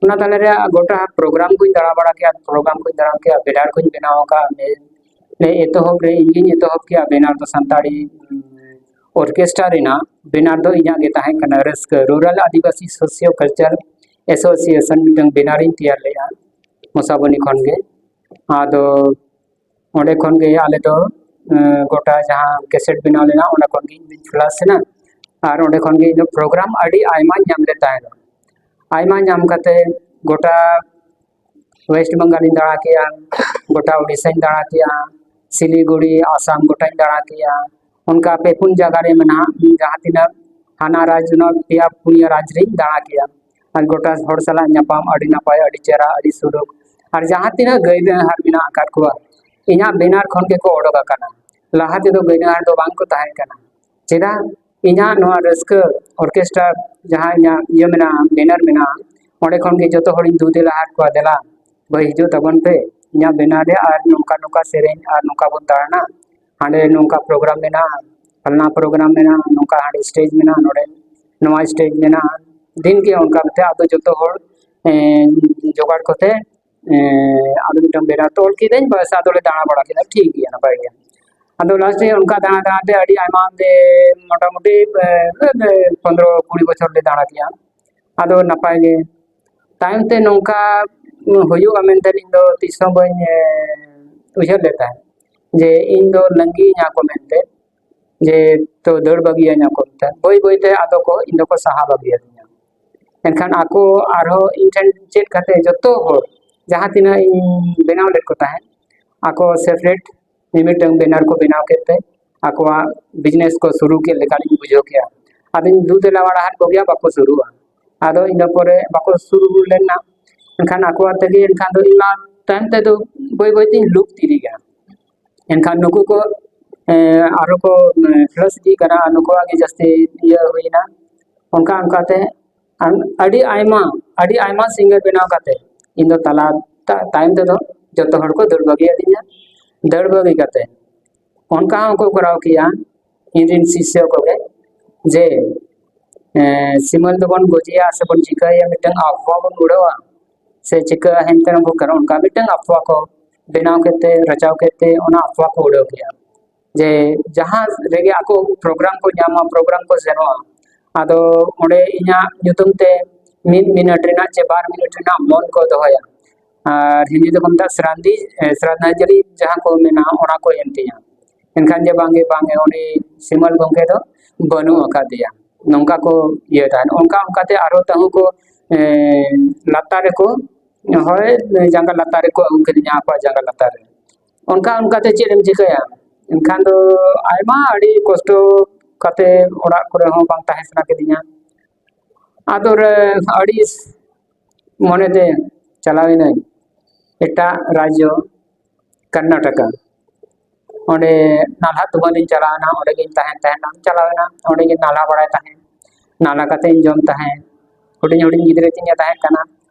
ᱚᱱᱟ ᱛᱟᱞᱟ ᱨᱮ ᱜᱚᱴᱟ ᱯᱨᱳᱜᱨᱟᱢ ᱠᱚᱧ ᱫᱟᱬᱟ ᱵᱟᱲᱟ ᱠᱮᱜᱼᱟ, ᱯᱨᱳᱜᱨᱟᱢ ᱠᱚᱧ ᱫᱟᱬᱟ ᱠᱮᱜᱼᱟ, ᱵᱮᱱᱟᱨ ᱠᱚᱧ ᱵᱮᱱᱟᱣ ᱟᱠᱟᱫᱼᱟ᱾ ᱮᱛᱚᱦᱚᱵ ᱨᱮ ᱤᱧ ᱜᱤᱧ ᱮᱛᱚᱦᱚᱵ ᱠᱮᱜᱼᱟ ᱵᱮᱱᱟᱨ ᱫᱚ, ᱥᱟᱱᱛᱟᱲᱤ, ᱩᱢ, ᱚᱨᱠᱮᱥᱴᱨᱟ ᱨᱮᱱᱟᱜ ᱵᱮᱱᱟᱨ ᱫᱚ ᱤᱧᱟᱹᱜ ᱜᱮ ᱛᱟᱦᱮᱸ ᱠᱟᱱᱟ᱾ ᱨᱟᱹᱥᱠᱟᱹ ᱨᱩᱨᱟᱞ ᱟᱹᱫᱤᱵᱟᱹᱥᱤ ᱥᱳᱥᱤᱭᱳ ᱠᱟᱞᱪᱟᱨ ᱮᱥᱳᱥᱤᱭᱮᱥᱚᱱ ᱢᱤᱫᱴᱟᱝ ᱵᱮᱱᱟᱨ ᱤᱧ ᱛᱮᱭᱟᱨ ᱞᱮᱜᱼᱟ ᱢᱚᱥᱟᱵᱚᱱᱤ ᱠᱷᱚᱱ ᱜᱮ᱾ ᱟᱫᱚ ᱚᱸᱰᱮ ᱠᱷᱚᱱ ᱜᱮ ᱟᱞᱮ ᱫᱚ, ᱮᱸ, ᱜᱚᱴᱟ ᱡᱟᱦᱟᱸ ᱠᱮᱥᱮᱴ ᱵᱮᱱᱟᱣ ᱞᱮᱱᱟ, ᱚᱸᱰᱮ ᱠᱷᱚᱱ ᱜᱮ ᱤᱧ ᱫᱩᱧ ᱯᱷᱞᱟᱥ ᱮᱱᱟ᱾ ᱟᱨ ᱚᱸᱰᱮ ᱠᱷᱚᱱ ᱜᱮ ᱤᱧ ᱫᱚ ᱯᱨᱳᱜᱨᱟᱢ ᱟᱹᱰᱤ ᱟᱭᱢᱟᱧ ᱧᱟᱢ ᱞᱮᱫ ᱛᱟᱦᱮᱸᱫ᱾ ᱟᱭᱢᱟ ᱧᱟᱢ ᱠᱟᱛᱮ ᱜᱚᱴᱟ ᱳᱭᱮᱥᱴ ᱵᱮᱝᱜᱚᱞᱤᱧ ᱫᱟᱬᱟ ᱠᱮᱜᱼᱟ, ᱜᱚᱴᱟ ᱳᱰᱤᱥᱟᱧ ᱫᱟᱬᱟ ᱠᱮᱜᱼᱟ, ᱥᱤᱞᱤᱜᱩᱲᱤ, ᱟᱥᱟᱢ ᱜᱚᱴᱟᱧ ᱫᱟᱬᱟ ᱠᱮᱜᱼᱟ᱾ ᱚᱱᱠᱟ ᱯᱮ ᱯᱩᱱ ᱡᱟᱭᱜᱟ ᱨᱮ ᱢᱮᱱᱟᱜᱼᱟ, ᱡᱟᱦᱟᱸ ᱛᱤᱱᱟᱹᱜ ᱦᱟᱱᱟ ᱨᱟᱡᱽ, ᱚᱱᱟ ᱯᱮᱭᱟ ᱯᱩᱱᱭᱟᱹ ᱨᱟᱡᱽ ᱨᱤᱧ ᱫᱟᱬᱟ ᱠᱮᱜᱼᱟ᱾ ᱟᱨ ᱜᱚᱴᱟ ᱦᱚᱲ ᱥᱟᱞᱟᱜ ᱧᱟᱯᱟᱢ ᱟᱹᱰᱤ ᱱᱟᱯᱟᱭ, ᱟᱹᱰᱤ ᱪᱮᱦᱨᱟ, ᱟᱹᱰᱤ ᱥᱩᱞᱩᱠ᱾ ᱟᱨ ᱡᱟᱦᱟᱸ ᱛᱤᱱᱟᱹᱜ ᱜᱟᱹᱭ ᱰᱟᱹᱝᱦᱟᱨ ᱢᱮᱱᱟᱜ ᱟᱠᱟᱫ ᱠᱚᱣᱟ, ᱤᱧᱟᱹᱜ ᱵᱮᱱᱟᱨ ᱠᱷᱚᱱ ᱜᱮᱠᱚ ᱚᱰᱚᱠ ᱟᱠᱟᱱᱟ᱾ ᱞᱟᱦᱟ ᱛᱮᱫᱚ ᱜᱟᱹᱭ ᱰᱟᱹᱝᱦᱟᱨ ᱫᱚ ᱵᱟᱝ ᱠᱚ ᱛᱟᱦᱮᱸ ᱠᱟᱱᱟ᱾ ᱪᱮᱫᱟᱜ? ᱤᱧᱟᱹᱜ ᱱᱚᱣᱟ ᱨᱟᱹᱥᱠᱟᱹ ᱚᱨᱠᱮᱥᱴᱟᱨ ᱡᱟᱦᱟᱸ ᱤᱧᱟᱹᱜ ᱤᱭᱟᱹ ᱢᱮᱱᱟᱜᱼᱟ, ᱵᱮᱱᱟᱨ ᱢᱮᱱᱟᱜᱼᱟ, ᱚᱸᱰᱮ ᱠᱷᱚᱱ ᱜᱮ ᱡᱚᱛᱚ ᱦᱚᱲᱤᱧ ᱫᱩ ᱫᱮᱞᱟ ᱟᱫ ᱠᱚᱣᱟ, "ᱫᱮᱞᱟ ᱵᱷᱟᱹᱭ, ᱦᱤᱡᱩᱜ ᱛᱟᱵᱚᱱ ᱯᱮ ᱤᱧᱟᱹᱜ ᱵᱮᱱᱟᱨ ᱨᱮ, ᱟᱨ ᱱᱚᱝᱠᱟ ᱱᱚᱝᱠᱟ ᱥᱮᱨᱮᱧ, ᱟᱨ ᱱᱚᱝᱠᱟ ᱵᱚᱱ ᱫᱟᱬᱟᱱᱟ, ᱦᱟᱸᱰᱮ ᱱᱚᱝᱠᱟ ᱯᱨᱳᱜᱨᱟᱢ ᱢᱮᱱᱟᱜᱼᱟ, ᱯᱷᱟᱞᱱᱟ ᱯᱨᱳᱜᱨᱟᱢ ᱢᱮᱱᱟᱜᱼᱟ, ᱱᱚᱝᱠᱟ ᱦᱟᱸᱰᱮ ᱥᱴᱮᱡᱽ ᱢᱮᱱᱟᱜᱼᱟ, ᱱᱚᱰᱮ ᱱᱚᱣᱟ ᱥᱴᱮᱡᱽ ᱢᱮᱱᱟᱜᱼᱟ᱾ ᱫᱤᱱ ᱜᱮ ᱚᱱᱠᱟ ᱠᱟᱛᱮ ᱟᱫᱚ ᱡᱚᱛᱚ ᱦᱚᱲ ᱮᱸ, ᱡᱚᱜᱟᱲ ᱠᱟᱛᱮ ᱮᱸ, ᱟᱫᱚ ᱢᱤᱫᱴᱟᱝ ᱵᱮᱱᱟᱨ ᱛᱚᱞ ᱠᱤᱫᱟᱹᱧ, ᱵᱟᱥ ᱟᱫᱚᱞᱮ ᱫᱟᱬᱟ ᱵᱟᱲᱟ ᱠᱮᱫᱟ, ᱴᱷᱤᱠ ᱜᱮᱭᱟ, ᱱᱟᱯᱟᱭ ᱜᱮᱭᱟ᱾ ᱟᱫᱚ ᱞᱟᱥᱴ ᱨᱮ ᱚᱱᱠᱟ ᱫᱟᱬᱟ ᱫᱟᱬᱟ ᱛᱮ ᱟᱹᱰᱤ ᱟᱭᱢᱟ ᱜᱮ, ᱢᱚᱴᱟᱢᱩᱴᱤ ᱮᱸ, ᱯᱚᱱᱫᱽᱨᱚ ᱠᱩᱲᱤ ᱵᱚᱪᱷᱚᱨ ᱞᱮ ᱫᱟᱬᱟ ᱠᱮᱜᱼᱟ᱾ ᱟᱫᱚ ᱱᱟᱯᱟᱭ ᱜᱮ ᱛᱟᱭᱚᱢ ᱛᱮ ᱱᱚᱝᱠᱟ ᱦᱩᱭᱩᱜᱼᱟ ᱢᱮᱱᱛᱮ ᱤᱧ ᱫᱚ ᱛᱤᱥ ᱦᱚᱸ ᱵᱟᱹᱧ ᱮᱸ, ᱩᱭᱦᱟᱹᱨ ᱞᱮᱫ ᱛᱟᱦᱮᱸᱫ ᱡᱮ ᱤᱧ ᱫᱚ ᱞᱟᱸᱜᱤᱧᱟ ᱠᱚ ᱢᱮᱱᱛᱮ, ᱡᱮ ᱛᱚ ᱫᱟᱹᱲ ᱵᱟᱹᱜᱤᱭᱟᱹᱧᱟ ᱠᱚ ᱢᱮᱛᱟᱭ᱾ ᱵᱟᱹᱭ ᱵᱟᱹᱭ ᱛᱮ ᱟᱫᱚ ᱠᱚ ᱤᱧ ᱫᱚᱠᱚ ᱥᱟᱦᱟ ᱵᱟᱹᱜᱤᱭᱟᱹᱫᱤᱧᱟ᱾ ᱮᱱᱠᱷᱟᱱ ᱟᱠᱚ ᱟᱨᱦᱚᱸ ᱤᱧ ᱴᱷᱮᱱ ᱪᱮᱫ ᱠᱟᱛᱮ ᱡᱚᱛᱚ ᱦᱚᱲ ᱡᱟᱦᱟᱸ ᱛᱤᱱᱟᱹᱜ ᱤᱧ ᱵᱮᱱᱟᱣ ᱞᱮᱫ ᱠᱚ ᱛᱟᱦᱮᱸᱫ, ᱟᱠᱚ ᱥᱮᱯᱟᱨᱮᱴ ᱢᱤᱢᱤᱫᱴᱟᱝ ᱵᱮᱱᱟᱨ ᱠᱚ ᱵᱮᱱᱟᱣ ᱠᱮᱫ ᱛᱮ ᱟᱠᱚᱣᱟᱜ ᱵᱤᱡᱽᱱᱮᱥ ᱠᱚ ᱥᱩᱨᱩ ᱠᱮᱫ ᱞᱮᱠᱟᱞᱤᱧ ᱵᱩᱡᱷᱟᱹᱣ ᱠᱮᱜᱼᱟ᱾ ᱟᱫᱚᱧ ᱫᱩ ᱫᱮᱞᱟ ᱵᱟᱲᱟ ᱟᱫ ᱠᱚᱜᱮᱭᱟ, ᱵᱟᱠᱚ ᱥᱩᱨᱩᱜᱼᱟ᱾ ᱟᱫᱚ ᱤᱱᱟᱹ ᱯᱚᱨᱮ ᱵᱟᱠᱚ ᱥᱩᱨᱩ ᱞᱮᱱᱟ᱾ ᱮᱱᱠᱷᱟᱱ ᱟᱠᱚᱣᱟᱜ ᱛᱮᱜᱮ ᱮᱱᱠᱷᱟᱱ ᱫᱚ ᱤᱧ ᱢᱟ ᱛᱟᱭᱚᱢ ᱛᱮᱫᱚ ᱵᱟᱹᱭ ᱵᱟᱹᱭ ᱛᱤᱧ ᱞᱩᱯ ᱤᱫᱤᱜᱼᱟ᱾ ᱮᱱᱠᱷᱟᱱ ᱱᱩᱠᱩ ᱠᱚ ᱮᱸ, ᱟᱨᱦᱚᱸ ᱠᱚ ᱯᱞᱟᱥ ᱤᱫᱤᱜ ᱠᱟᱱᱟ, ᱱᱩᱠᱩᱣᱟᱜ ᱜᱮ ᱡᱟᱹᱥᱛᱤ ᱤᱭᱟᱹ ᱦᱩᱭᱱᱟ᱾ ᱚᱱᱠᱟ ᱚᱱᱠᱟᱛᱮ ᱟᱢ ᱟᱹᱰᱤ ᱟᱭᱢᱟ ᱟᱹᱰᱤ ᱟᱭᱢᱟ ᱥᱤᱝᱜᱟᱨ ᱵᱮᱱᱟᱣ ᱠᱟᱛᱮ ᱤᱧ ᱫᱚ ᱛᱟᱞᱟ ᱛᱟ- ᱛᱟᱭᱚᱢ ᱛᱮᱫᱚ ᱡᱚᱛᱚ ᱦᱚᱲ ᱠᱚ ᱫᱟᱹᱲ ᱵᱟᱹᱜᱤᱭᱟᱫᱤᱧᱟ᱾ ᱫᱟᱹᱲ ᱵᱟᱹᱜᱤ ᱠᱟᱛᱮ ᱚᱱᱠᱟ ᱦᱚᱸᱠᱚ ᱠᱚᱨᱟᱣ ᱠᱮᱭᱟ ᱤᱧ ᱨᱮᱱ ᱥᱤᱥᱭᱚ ᱠᱚᱜᱮ, ᱡᱮ ᱮᱸ, ᱥᱤᱢᱟᱹᱞ ᱫᱚᱵᱚᱱ ᱜᱚᱡᱮᱭᱟ ᱥᱮᱵᱚᱱ ᱪᱤᱠᱟᱹᱭᱟ, ᱢᱤᱫᱴᱟᱝ ᱟᱵᱚᱦᱟᱣᱟ ᱵᱚᱱ ᱩᱲᱟᱹᱣᱟ ᱥᱮ ᱪᱤᱠᱟᱹ ᱦᱮᱱᱛᱮ ᱱᱚᱝᱠᱟ ᱚᱱᱠᱟ ᱢᱤᱫᱴᱟᱝ ᱟᱯᱷᱣᱟ ᱠᱚ ᱵᱮᱱᱟᱣ ᱠᱮᱫ ᱛᱮ, ᱨᱟᱪᱟᱣ ᱠᱮᱫ ᱛᱮ ᱚᱱᱟ ᱟᱯᱷᱣᱟ ᱠᱚ ᱩᱲᱟᱹᱣ ᱠᱮᱜᱼᱟ᱾ ᱡᱮ ᱡᱟᱦᱟᱸ ᱨᱮᱜᱮ ᱟᱠᱚ ᱯᱨᱳᱜᱨᱟᱢ ᱠᱚ ᱧᱟᱢᱟ, ᱯᱨᱳᱜᱨᱟᱢ ᱠᱚ ᱥᱮᱱᱚᱜᱼᱟ, ᱟᱫᱚ ᱚᱸᱰᱮ ᱤᱧᱟᱹᱜ ᱧᱩᱛᱩᱢ ᱛᱮ ᱢᱤᱫ ᱢᱤᱱᱤᱴ ᱨᱮᱱᱟᱜ ᱪᱮ ᱵᱟᱨ ᱢᱤᱱᱤᱴ ᱨᱮᱱᱟᱜ ᱢᱚᱱ ᱠᱚ ᱫᱚᱦᱚᱭᱟ᱾ ᱟᱨ ᱦᱤᱱᱫᱤ ᱛᱮᱠᱚ ᱢᱮᱛᱟᱜᱼᱟ ᱥᱨᱟᱫᱷᱤ-, ᱮ, ᱥᱨᱟᱫᱷᱟᱧᱡᱚᱞᱤ ᱡᱟᱦᱟᱸ ᱠᱚ ᱢᱮᱱᱟ, ᱚᱱᱟ ᱠᱚ ᱮᱢ ᱛᱤᱧᱟ᱾ ᱮᱱᱠᱷᱟᱱ ᱡᱮ ᱵᱟᱝᱜᱮ, ᱵᱟᱝᱜᱮ, ᱩᱱᱤ ᱥᱤᱢᱟᱹᱞ ᱜᱚᱢᱠᱮ ᱫᱚ ᱵᱟᱹᱱᱩᱜ ᱟᱠᱟᱫᱮᱭᱟ, ᱱᱚᱝᱠᱟ ᱠᱚ ᱤᱭᱟᱹ ᱛᱟᱦᱮᱱ᱾ ᱚᱱᱠᱟ ᱚᱱᱠᱟᱛᱮ ᱟᱨᱦᱚᱸ ᱛᱟᱹᱦᱩ ᱠᱚ, ᱮ, ᱞᱟᱛᱟᱨ ᱨᱮᱠᱚ, ᱦᱳᱭ, ᱡᱟᱸᱜᱟ ᱞᱟᱛᱟᱨ ᱨᱮᱠᱚ ᱟᱹᱜᱩ ᱠᱤᱫᱤᱧᱟ, ᱟᱠᱚᱣᱟᱜ ᱡᱟᱸᱜᱟ ᱞᱟᱛᱟᱨ ᱨᱮ᱾ ᱚᱱᱠᱟ ᱚᱱᱠᱟᱛᱮ ᱪᱮᱫ ᱮᱢ ᱪᱤᱠᱟᱹᱭᱟ? ᱮᱱᱠᱷᱟᱱ ᱫᱚ ᱟᱭᱢᱟ ᱟᱹᱰᱤ ᱠᱚᱥᱴᱚ ᱠᱟᱛᱮ ᱚᱲᱟᱜ ᱠᱚᱨᱮ ᱦᱚᱸ ᱵᱟᱝ ᱛᱟᱦᱮᱸ ᱥᱟᱱᱟ ᱠᱤᱫᱤᱧᱟ᱾ ᱟᱫᱚ ᱨᱮ ᱟᱹᱲᱤᱥ ᱢᱚᱱᱮᱛᱮ ᱪᱟᱞᱟᱣ ᱮᱱᱟᱹᱧ ᱮᱴᱟᱜ ᱨᱟᱡᱽᱡᱚ, ᱠᱚᱨᱱᱟᱴᱚᱠᱟ᱾ ᱚᱸᱰᱮ ᱱᱟᱞᱦᱟ ᱛᱩᱢᱟᱹᱞ ᱤᱧ ᱪᱟᱞᱟᱣ ᱮᱱᱟ, ᱚᱸᱰᱮ ᱜᱤᱧ ᱛᱟᱦᱮᱱ ᱛᱟᱦᱮᱱᱟ, ᱪᱟᱞᱟᱣ ᱮᱱᱟ, ᱚᱸᱰᱮ ᱜᱤᱧ ᱱᱟᱞᱦᱟ ᱵᱟᱲᱟᱭ ᱛᱟᱦᱮᱸᱫ, ᱱᱟᱞᱦᱟ ᱠᱟᱛᱮ ᱤᱧ ᱡᱚᱢ ᱛᱟᱦᱮᱸᱫ᱾ ᱦᱩᱰᱤᱧ ᱦᱩᱰᱤᱧ ᱜᱤᱫᱽᱨᱟᱹ ᱛᱤᱧ ᱮ ᱛᱟᱦᱮᱸ ᱠᱟᱱᱟ,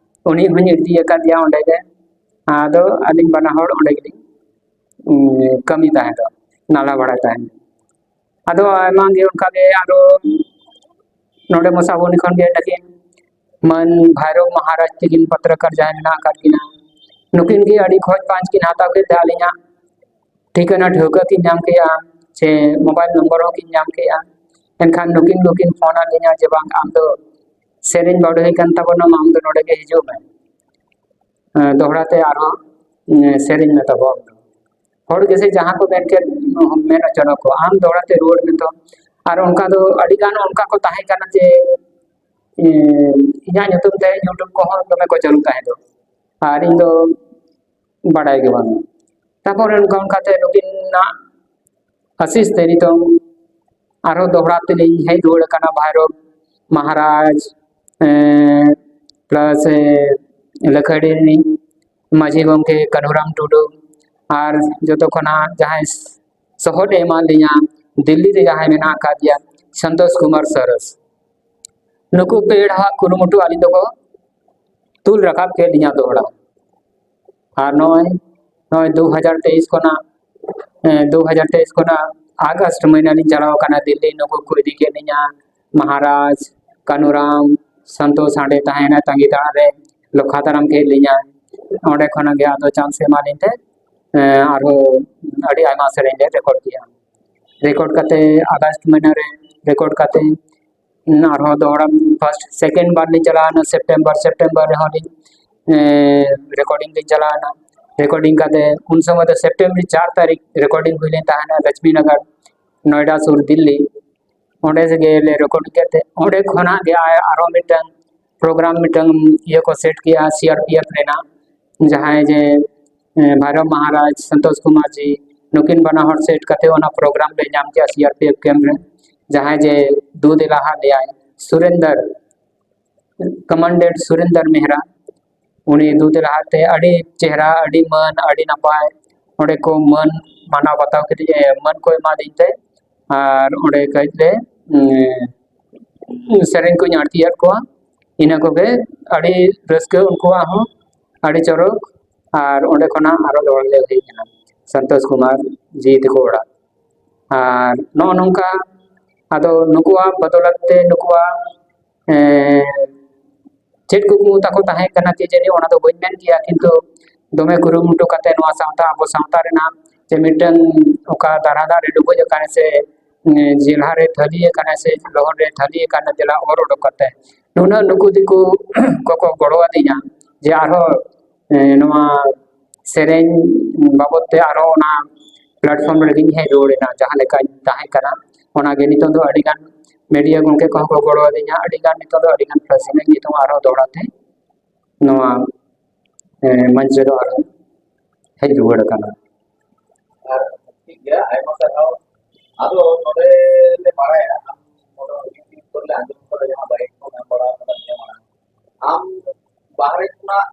ᱩᱱᱤ ᱦᱚᱸᱧ ᱤᱫᱤ ᱟᱠᱟᱫᱮᱭᱟ ᱚᱸᱰᱮ ᱜᱮ᱾ ᱟᱫᱚ ᱟᱹᱞᱤᱧ ᱵᱟᱱᱟ ᱦᱚᱲ ᱚᱸᱰᱮ ᱜᱮᱞᱤᱧ, ᱩᱸ, ᱠᱟᱹᱢᱤ ᱛᱟᱦᱮᱸ ᱫᱚ, ᱱᱟᱞᱦᱟ ᱵᱟᱲᱟᱭ ᱛᱟᱦᱮᱸᱫ᱾ ᱟᱫᱚ ᱟᱭᱢᱟ ᱜᱮ ᱚᱱᱠᱟ ᱜᱮ ᱟᱨᱚ ᱱᱚᱰᱮ ᱢᱚᱥᱟᱵᱚᱱᱤ ᱠᱷᱚᱱ ᱜᱮ ᱛᱟᱹᱠᱤᱱ ᱢᱟᱹᱱ ᱵᱷᱟᱭᱨᱚᱵ ᱢᱚᱦᱟᱨᱟᱡᱽ ᱛᱟᱹᱠᱤᱱ ᱯᱚᱛᱨᱚᱠᱟᱨ ᱡᱟᱦᱟᱸᱭ ᱢᱮᱱᱟᱜ ᱟᱠᱟᱫ ᱠᱤᱱᱟ, ᱱᱩᱠᱤᱱ ᱜᱮ ᱟᱹᱰᱤ ᱠᱷᱚᱡᱽ ᱯᱟᱸᱪ ᱠᱤᱱ ᱦᱟᱛᱟᱣ ᱠᱮᱫ ᱛᱮ ᱟᱹᱞᱤᱧᱟᱜ ᱴᱷᱤᱠᱟᱹᱱᱟ ᱴᱷᱟᱹᱣᱠᱟᱹ ᱠᱤᱱ ᱧᱟᱢ ᱠᱮᱜᱼᱟ, ᱥᱮ ᱢᱳᱵᱟᱭᱤᱞ ᱱᱚᱢᱵᱚᱨ ᱦᱚᱸ ᱠᱤᱱ ᱧᱟᱢ ᱠᱮᱜᱼᱟ᱾ ᱮᱱᱠᱷᱟᱱ ᱱᱩᱠᱤᱱ ᱫᱚᱠᱤᱱ ᱯᱷᱳᱱ ᱟᱹᱞᱤᱧᱟ ᱡᱮ, "ᱵᱟᱝ, ᱟᱢ ᱫᱚ ᱥᱮᱨᱮᱧ ᱵᱟᱰᱟᱭ ᱠᱟᱱ ᱛᱟᱵᱚᱱᱟᱢ, ᱟᱢ ᱫᱚ ᱱᱚᱰᱮ ᱜᱮ ᱦᱤᱡᱩᱜ ᱢᱮ, ᱮᱸ, ᱫᱚᱦᱲᱟ ᱛᱮ ᱟᱨᱦᱚᱸ, ᱮᱸ, ᱥᱮᱨᱮᱧ ᱢᱮ ᱛᱟᱵᱚ ᱟᱢ ᱫᱚ᱾ ᱦᱚᱲ ᱜᱮᱥᱮ ᱡᱟᱦᱟᱸ ᱠᱚ ᱢᱮᱱ ᱠᱮᱫ, ᱢᱮᱱ ᱦᱚᱪᱚ ᱠᱚ, ᱟᱢ ᱫᱚᱦᱲᱟ ᱛᱮ ᱨᱩᱣᱟᱹᱲ ᱢᱮ ᱛᱚ᱾" ᱟᱨ ᱚᱱᱠᱟ ᱫᱚ ᱟᱹᱰᱤ ᱜᱟᱱ ᱚᱱᱠᱟ ᱠᱚ ᱛᱟᱦᱮᱸ ᱠᱟᱱᱟ ᱡᱮ, ᱮᱸ, ᱤᱧᱟᱹᱜ ᱧᱩᱛᱩᱢ ᱛᱮ YouTube ᱠᱚᱦᱚᱸ ᱫᱚᱢᱮ ᱠᱚ ᱪᱟᱹᱞᱩ ᱛᱟᱦᱮᱸ ᱫᱚ, ᱟᱨ ᱤᱧ ᱫᱚ ᱵᱟᱰᱟᱭ ᱜᱮ ᱵᱟᱝ᱾ ᱛᱟᱨᱯᱚᱨᱮ ᱚᱱᱠᱟ ᱚᱱᱠᱟᱛᱮ ᱱᱩᱠᱤᱱᱟᱜ ᱟᱥᱤᱥ ᱛᱮ ᱱᱤᱛᱚᱝ ᱟᱨᱦᱚᱸ ᱫᱚᱦᱲᱟ ᱛᱮᱞᱤᱧ ᱦᱮᱡ ᱨᱩᱣᱟᱹᱲ ᱟᱠᱟᱱᱟ ᱵᱷᱟᱭᱨᱚᱵ ᱢᱚᱦᱟᱨᱟᱡᱽ, ᱮᱸ, plus, ᱮᱸ, ᱞᱟᱹᱠᱷᱟᱹᱰᱤ ᱨᱤᱱᱤᱡ ᱢᱟᱹᱡᱷᱤ ᱜᱚᱢᱠᱮ ᱠᱟᱹᱱᱦᱩᱨᱟᱢ ᱴᱩᱰᱩ, ᱟᱨ ᱡᱚᱛᱚ ᱠᱷᱚᱱᱟᱜ ᱡᱟᱦᱟᱸᱭ ᱥᱚᱦᱚᱫ ᱮ ᱮᱢᱟᱫ ᱞᱤᱧᱟ ᱫᱤᱞᱞᱤ ᱨᱮ ᱡᱟᱦᱟᱸᱭ ᱢᱮᱱᱟᱜ ᱟᱠᱟᱫᱮᱭᱟ ᱥᱚᱱᱛᱳᱥ ᱠᱩᱢᱟᱨ ᱥᱚᱨᱚᱥ, ᱱᱩᱠᱩ ᱯᱮ ᱦᱚᱲᱟᱜ ᱠᱩᱨᱩᱢᱩᱴᱩ ᱟᱹᱞᱤᱧ ᱫᱚᱠᱚ ᱛᱩᱞ ᱨᱟᱠᱟᱵ ᱠᱮᱫ ᱞᱤᱧᱟ ᱫᱚᱦᱲᱟ᱾ ᱟᱨ ᱱᱚᱜᱼᱚᱭ, ᱱᱚᱜᱼᱚᱭ ᱫᱩ ᱦᱟᱡᱟᱨ ᱛᱮᱭᱤᱥ ᱠᱷᱚᱱᱟᱜ, ᱮᱸ, ᱫᱩ ᱦᱟᱡᱟᱨ ᱛᱮᱭᱤᱥ ᱠᱷᱚᱱᱟᱜ ᱟᱜᱚᱥᱴ ᱢᱟᱹᱦᱱᱟᱹ ᱞᱤᱧ ᱪᱟᱞᱟᱣ ᱠᱟᱱᱟ ᱫᱤᱞᱞᱤ᱾ ᱱᱩᱠᱩ ᱠᱚ ᱤᱫᱤ ᱠᱮᱫ ᱞᱤᱧᱟ, ᱢᱚᱦᱟᱨᱟᱡᱽ, ᱠᱟᱹᱱᱩᱨᱟᱢ, ᱥᱚᱱᱛᱳᱥ ᱦᱟᱸᱰᱮ ᱛᱟᱦᱮᱸᱭᱮᱱᱟ ᱛᱟᱺᱜᱤ ᱛᱟᱲᱟᱜ ᱨᱮ, ᱞᱚᱠᱷᱟ ᱫᱟᱨᱟᱢ ᱠᱮᱫ ᱞᱤᱧᱟ᱾ ᱚᱸᱰᱮ ᱠᱷᱚᱱᱟᱜ ᱜᱮ ᱟᱫᱚ ᱪᱟᱱᱥ ᱮᱢᱟ ᱞᱤᱧ ᱛᱮ, ᱮᱸ, ᱟᱨᱦᱚᱸ ᱟᱹᱰᱤ ᱟᱭᱢᱟ ᱥᱮᱨᱮᱧ ᱞᱮ ᱨᱮᱠᱚᱨᱰ ᱠᱮᱜᱼᱟ᱾ ᱨᱮᱠᱚᱨᱰ ᱠᱟᱛᱮ ᱟᱜᱚᱥᱴ ᱢᱟᱹᱦᱱᱟᱹ ᱨᱮ ᱨᱮᱠᱚᱨᱰ ᱠᱟᱛᱮ ᱟᱨᱦᱚᱸ ᱫᱚᱦᱲᱟ first second ᱵᱟᱨ ᱞᱤᱧ ᱪᱟᱞᱟᱣᱱᱟ, ᱥᱮᱯᱴᱮᱢᱵᱚᱨ, ᱥᱮᱯᱴᱮᱢᱵᱚᱨ ᱨᱮᱦᱚᱸ ᱞᱤᱧ, ᱮᱸ, ᱨᱮᱠᱚᱨᱰᱤᱝ ᱞᱤᱧ ᱪᱟᱞᱟᱣᱱᱟ᱾ ᱨᱮᱠᱚᱨᱰᱤᱝ ᱠᱟᱛᱮ ᱩᱱ ᱥᱚᱢᱚᱭ ᱫᱚ ᱥᱮᱯᱴᱮᱢᱵᱚᱨ ᱪᱟᱨ ᱛᱟᱹᱨᱤᱠᱷ ᱨᱮᱠᱚᱨᱰᱤᱝ ᱦᱩᱭ ᱞᱮᱱ ᱛᱟᱦᱮᱱᱟ ᱞᱚᱠᱥᱢᱤ ᱱᱚᱜᱚᱨ, ᱱᱚᱭᱰᱟ ᱥᱩᱨ ᱫᱤᱞᱞᱤ᱾ ᱚᱸᱰᱮ ᱜᱮ ᱞᱮ ᱨᱮᱠᱚᱨᱰ ᱠᱮᱫ ᱛᱮ, ᱚᱸᱰᱮ ᱠᱷᱚᱱᱟᱜ ᱜᱮ ᱟᱨ-, ᱟᱨᱦᱚᱸ ᱢᱤᱫᱴᱟᱝ ᱯᱨᱳᱜᱨᱟᱢ, ᱢᱤᱫᱴᱟᱝ ᱤᱭᱟᱹ ᱠᱚ ᱥᱮᱴ ᱠᱮᱜᱼᱟ ᱥᱤ ᱟᱨ ᱯᱤ ᱮᱯᱷ ᱨᱮᱱᱟᱜ, ᱡᱟᱦᱟᱸᱭ ᱡᱮ, ᱮᱸ, ᱵᱷᱟᱭᱨᱚᱵ ᱢᱚᱦᱟᱨᱟᱡᱽ, ᱥᱚᱱᱛᱳᱥ ᱠᱩᱢᱟᱨ ᱡᱤ, ᱱᱩᱠᱤᱱ ᱵᱟᱱᱟ ᱦᱚᱲ ᱥᱮᱴ ᱠᱟᱛᱮ ᱚᱱᱟ ᱯᱨᱳᱜᱨᱟᱢ ᱞᱮ ᱧᱟᱢ ᱠᱮᱜᱼᱟ ᱥᱤ ᱟᱨ ᱯᱤ ᱮᱯᱷ ᱠᱮᱢᱯ ᱨᱮ᱾ ᱡᱟᱦᱟᱸᱭ ᱡᱮ ᱫᱩ ᱫᱮᱞᱟ ᱦᱟᱸᱜ ᱞᱮᱭᱟᱭ, ᱥᱩᱨᱮᱱᱫᱟᱨ, ᱠᱚᱢᱟᱱᱰᱮᱱᱴ ᱥᱩᱨᱮᱱᱫᱟᱨ ᱢᱮᱦᱨᱟ, ᱩᱱᱤ ᱫᱩ ᱫᱮᱞᱟ ᱦᱟᱸᱜ ᱛᱮ ᱟᱹᱰᱤ ᱪᱮᱦᱨᱟ, ᱟᱹᱰᱤ ᱢᱟᱹᱱ, ᱟᱹᱰᱤ ᱱᱟᱯᱟᱭ ᱚᱸᱰᱮ ᱠᱚ ᱢᱟᱹᱱ ᱢᱟᱱᱟᱣ ᱵᱟᱛᱟᱣ ᱠᱮᱫᱮᱭᱟ, ᱢᱟᱹᱱ ᱠᱚ ᱮᱢᱟᱫᱤᱧ ᱛᱮ, ᱟᱨ ᱚᱸᱰᱮ ᱠᱟᱹᱡ ᱞᱮ, ᱩᱸ, ᱥᱮᱨᱮᱧ ᱠᱚᱧ ᱟᱬᱛᱤᱭᱟᱫ ᱠᱚᱣᱟ᱾ ᱤᱱᱟᱹ ᱠᱚᱜᱮ ᱟᱹᱰᱤ ᱨᱟᱹᱥᱠᱟᱹ ᱩᱱᱠᱩᱣᱟᱜ ᱦᱚᱸ, ᱟᱹᱰᱤ ᱪᱚᱨᱚᱠ᱾ ᱟᱨ ᱚᱸᱰᱮ ᱠᱷᱚᱱᱟᱜ ᱟᱨᱚ ᱫᱚᱦᱲᱟ ᱞᱮ ᱦᱮᱡ ᱮᱱᱟ ᱥᱚᱱᱛᱳᱥ ᱠᱩᱢᱟᱨ ᱡᱤ ᱛᱟᱠᱚ ᱚᱲᱟᱜ᱾ ᱟᱨ ᱱᱚᱜᱼᱚ ᱱᱚᱝᱠᱟ, ᱟᱫᱚ ᱱᱩᱠᱩᱣᱟᱜ ᱵᱚᱫᱚᱞᱟᱛ ᱛᱮ ᱱᱩᱠᱩᱣᱟᱜ, ᱮᱸ, ᱪᱮᱫ ᱠᱩᱠᱢᱩ ᱛᱟᱠᱚ ᱛᱟᱦᱮᱸ ᱠᱟᱱᱟ ᱠᱤ ᱡᱟᱹᱱᱤ, ᱚᱱᱟ ᱫᱚ ᱵᱟᱹᱧ ᱢᱮᱱ ᱠᱮᱭᱟ, ᱠᱤᱱᱛᱩ ᱫᱚᱢᱮ ᱠᱩᱨᱩᱢᱩᱴᱩ ᱠᱟᱛᱮ ᱱᱚᱣᱟ ᱥᱟᱶᱛᱟ, ᱟᱵᱚ ᱥᱟᱶᱛᱟ ᱨᱮᱱᱟᱜ ᱡᱮ ᱢᱤᱫᱴᱟᱝ ᱚᱠᱟ ᱫᱟᱨᱦᱟ ᱫᱟᱜ ᱨᱮ ᱰᱩᱵᱩᱡ ᱟᱠᱟᱱᱟ ᱥᱮ, ᱮᱸ, ᱡᱮᱞᱦᱟ ᱨᱮ ᱛᱷᱟᱹᱞᱤ ᱟᱠᱟᱱᱟ ᱥᱮ ᱞᱚᱦᱚᱫ ᱨᱮ ᱛᱷᱟᱹᱞᱤ ᱟᱠᱟᱱᱟ, ᱫᱮᱞᱟ ᱚᱨ ᱩᱰᱩᱠ ᱠᱟᱛᱮ ᱱᱩᱱᱟᱹᱜ ᱱᱩᱠᱩ ᱫᱤᱠᱩ ᱠᱚᱠᱚ ᱜᱚᱲᱚ ᱟᱹᱫᱤᱧᱟ ᱡᱮ ᱟᱨᱦᱚᱸ, ᱮᱸ, ᱱᱚᱣᱟ ᱥᱮᱨᱮᱧ ᱵᱟᱵᱚᱫ ᱛᱮ ᱟᱨᱦᱚᱸ ᱚᱱᱟ platform ᱨᱮᱜᱤᱧ ᱦᱮᱡ ᱨᱩᱣᱟᱹᱲ ᱮᱱᱟ, ᱡᱟᱦᱟᱸ ᱞᱮᱠᱟᱧ ᱛᱟᱦᱮᱸ ᱠᱟᱱᱟ᱾ ᱚᱱᱟᱜᱮ ᱱᱤᱛᱚᱜ ᱫᱚ ᱟᱹᱰᱤᱜᱟᱱ media ᱜᱚᱢᱠᱮ ᱠᱚᱦᱚᱸ ᱠᱚ ᱜᱚᱲᱚ ᱟᱹᱫᱤᱧᱟ, ᱟᱹᱰᱤᱜᱟᱱ ᱱᱤᱛᱚᱜ ᱫᱚ ᱟᱹᱰᱤᱜᱟᱱ ᱯᱟᱹᱨᱥᱤ ᱨᱮᱱᱟᱜ ᱧᱩᱛᱩᱢ ᱟᱨᱦᱚᱸ ᱫᱚᱦᱲᱟ ᱛᱮ ᱱᱚᱣᱟ, ᱮᱸ, ᱢᱚᱧᱪᱚ ᱨᱮ ᱟᱨᱦᱚᱸ ᱦᱮᱡ ᱨᱩᱣᱟᱹᱲ ᱟᱠᱟᱱᱟ᱾ ᱟᱨ ᱴᱷᱤᱠ ᱜᱮᱭᱟ, ᱟᱭᱢᱟ ᱥᱟᱨᱦᱟᱣ᱾ ᱟᱫᱚ ᱱᱚᱰᱮ ᱞᱮ ᱵᱟᱲᱟᱭᱟ, ᱟᱢ ᱱᱚᱰᱮ YouTube ᱠᱚᱨᱮ ᱞᱮ ᱟᱸᱡᱚᱢ ᱠᱟᱫᱟ, ᱡᱟᱦᱟᱸ ᱵᱟᱭᱤᱠ ᱠᱚ ᱧᱟᱢ ᱵᱟᱲᱟ ᱠᱟᱫᱟ ᱱᱤᱭᱟᱹ ᱢᱟᱲᱟᱝ, ᱟᱢ ᱵᱟᱦᱨᱮ ᱠᱷᱚᱱᱟᱜ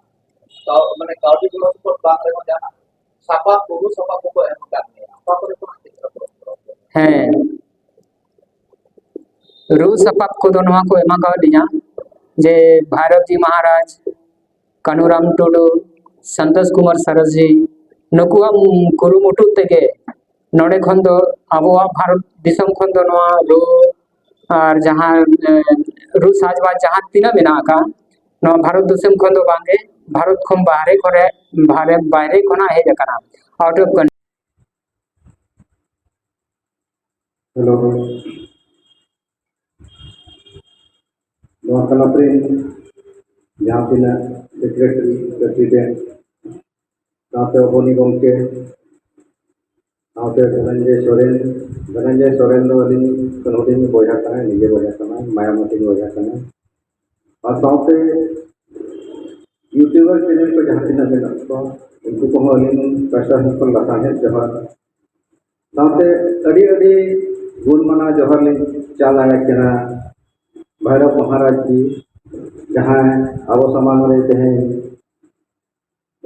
ᱠᱟᱹᱣ-, ᱢᱟᱱᱮ ᱠᱟᱹᱣᱰᱤ ᱜᱚᱲᱚ ᱥᱚᱯᱚᱦᱚᱫ ᱵᱟᱝ ᱨᱮᱦᱚᱸ ᱡᱟᱦᱟᱸ ᱥᱟᱯᱟᱵ, ᱨᱩ ᱥᱟᱯᱟᱵ ᱠᱚᱠᱚ ᱮᱢ ᱟᱠᱟᱫ ᱢᱮᱭᱟ, ᱚᱠᱟ ᱠᱚᱨᱮ ᱠᱷᱚᱱᱟᱜ ᱪᱮᱫ ᱞᱮᱠᱟ ᱠᱚ ᱮᱢ ᱠᱟᱫ ᱢᱮᱭᱟ? ᱦᱮᱸ, ᱨᱩ ᱥᱟᱯᱟᱵ ᱠᱚᱫᱚ ᱱᱚᱣᱟ ᱠᱚ ᱮᱢᱟ ᱠᱟᱣᱫᱤᱧᱟ ᱡᱮ ᱵᱷᱟᱨᱚᱛᱤ ᱢᱚᱦᱟᱨᱟᱡᱽ, ᱠᱟᱹᱱᱩᱨᱟᱢ ᱴᱩᱰᱩ, ᱥᱚᱱᱛᱳᱥ ᱠᱩᱢᱟᱨ ᱥᱟᱨᱚᱥᱡᱤ, ᱱᱩᱠᱩᱣᱟᱜ ᱠᱩᱨᱩᱢᱩᱴᱩ ᱛᱮᱜᱮ ᱱᱚᱰᱮ ᱠᱷᱚᱱ ᱫᱚ, ᱟᱵᱚᱣᱟᱜ ᱵᱷᱟᱨᱚᱛ ᱫᱤᱥᱚᱢ ᱠᱷᱚᱱ ᱫᱚ ᱱᱚᱣᱟ ᱨᱩ ᱟᱨ ᱡᱟᱦᱟᱸ, ᱮ, ᱨᱩ ᱥᱟᱡᱽᱵᱟᱡᱽ ᱡᱟᱦᱟᱸ ᱛᱤᱱᱟᱹᱜ ᱢᱮᱱᱟᱜ ᱟᱠᱟᱫ, ᱱᱚᱣᱟ ᱵᱷᱟᱨᱚᱛ ᱫᱤᱥᱚᱢ ᱠᱷᱚᱱ ᱫᱚ ᱵᱟᱝᱜᱮ, ᱵᱷᱟᱨᱚᱛ ᱠᱷᱚᱱ ᱵᱟᱦᱨᱮ ᱠᱚᱨᱮ, ᱵᱟᱦᱨᱮ, ᱵᱟᱭᱨᱮ ᱠᱷᱚᱱᱟᱜ ᱦᱮᱡ ᱟᱠᱟᱱᱟ, out of country᱾ ᱦᱮᱞᱳ, ᱱᱚᱣᱟ ᱠᱞᱟᱵᱽ ᱨᱮᱱ ᱡᱟᱦᱟᱸ ᱛᱤᱱᱟᱹᱜ secretary, president, ᱥᱟᱶᱛᱮ ᱚᱵᱚᱱᱤ ᱜᱚᱢᱠᱮ, ᱥᱟᱶᱛᱮ ᱫᱷᱚᱱᱚᱱᱡᱚᱭ ᱥᱚᱨᱮᱱ, ᱫᱷᱚᱱᱚᱱᱡᱚᱭ ᱥᱚᱨᱮᱱ ᱫᱚ ᱟᱹᱞᱤᱧ ᱠᱷᱚᱱ ᱦᱩᱰᱤᱧ ᱵᱚᱭᱦᱟ ᱠᱟᱱᱟᱭ, ᱱᱤᱡᱮ ᱵᱚᱭᱦᱟ ᱠᱟᱱᱟᱭ, ᱢᱟᱭᱟᱢ ᱦᱟᱹᱴᱤᱧ ᱵᱚᱭᱦᱟ ᱠᱟᱱᱟᱭ᱾ ᱟᱨ ᱥᱟᱶᱛᱮ YouTuber channel ᱠᱚ ᱡᱟᱦᱟᱸ ᱛᱤᱱᱟᱹᱜ ᱢᱮᱱᱟᱜ ᱠᱚᱣᱟ, ᱩᱱᱠᱩ ᱠᱚᱦᱚᱸ ᱟᱹᱞᱤᱧ ᱯᱟᱦᱴᱟ ᱥᱮᱫ ᱠᱷᱚᱱ ᱞᱟᱥᱟᱲᱦᱮᱫ ᱡᱚᱦᱟᱨ᱾ ᱥᱟᱶᱛᱮ ᱟᱹᱰᱤ ᱟᱹᱰᱤ ᱜᱩᱱ ᱢᱟᱱᱟᱣ ᱡᱚᱦᱟᱨ ᱞᱤᱧ ᱪᱟᱞ ᱟᱭ ᱠᱟᱱᱟ ᱵᱷᱟᱭᱨᱚᱵ ᱢᱚᱦᱟᱨᱟᱡᱽ ᱡᱤ, ᱡᱟᱦᱟᱸᱭ ᱟᱵᱚ ᱥᱟᱢᱟᱝ ᱨᱮ ᱛᱮᱦᱮᱧ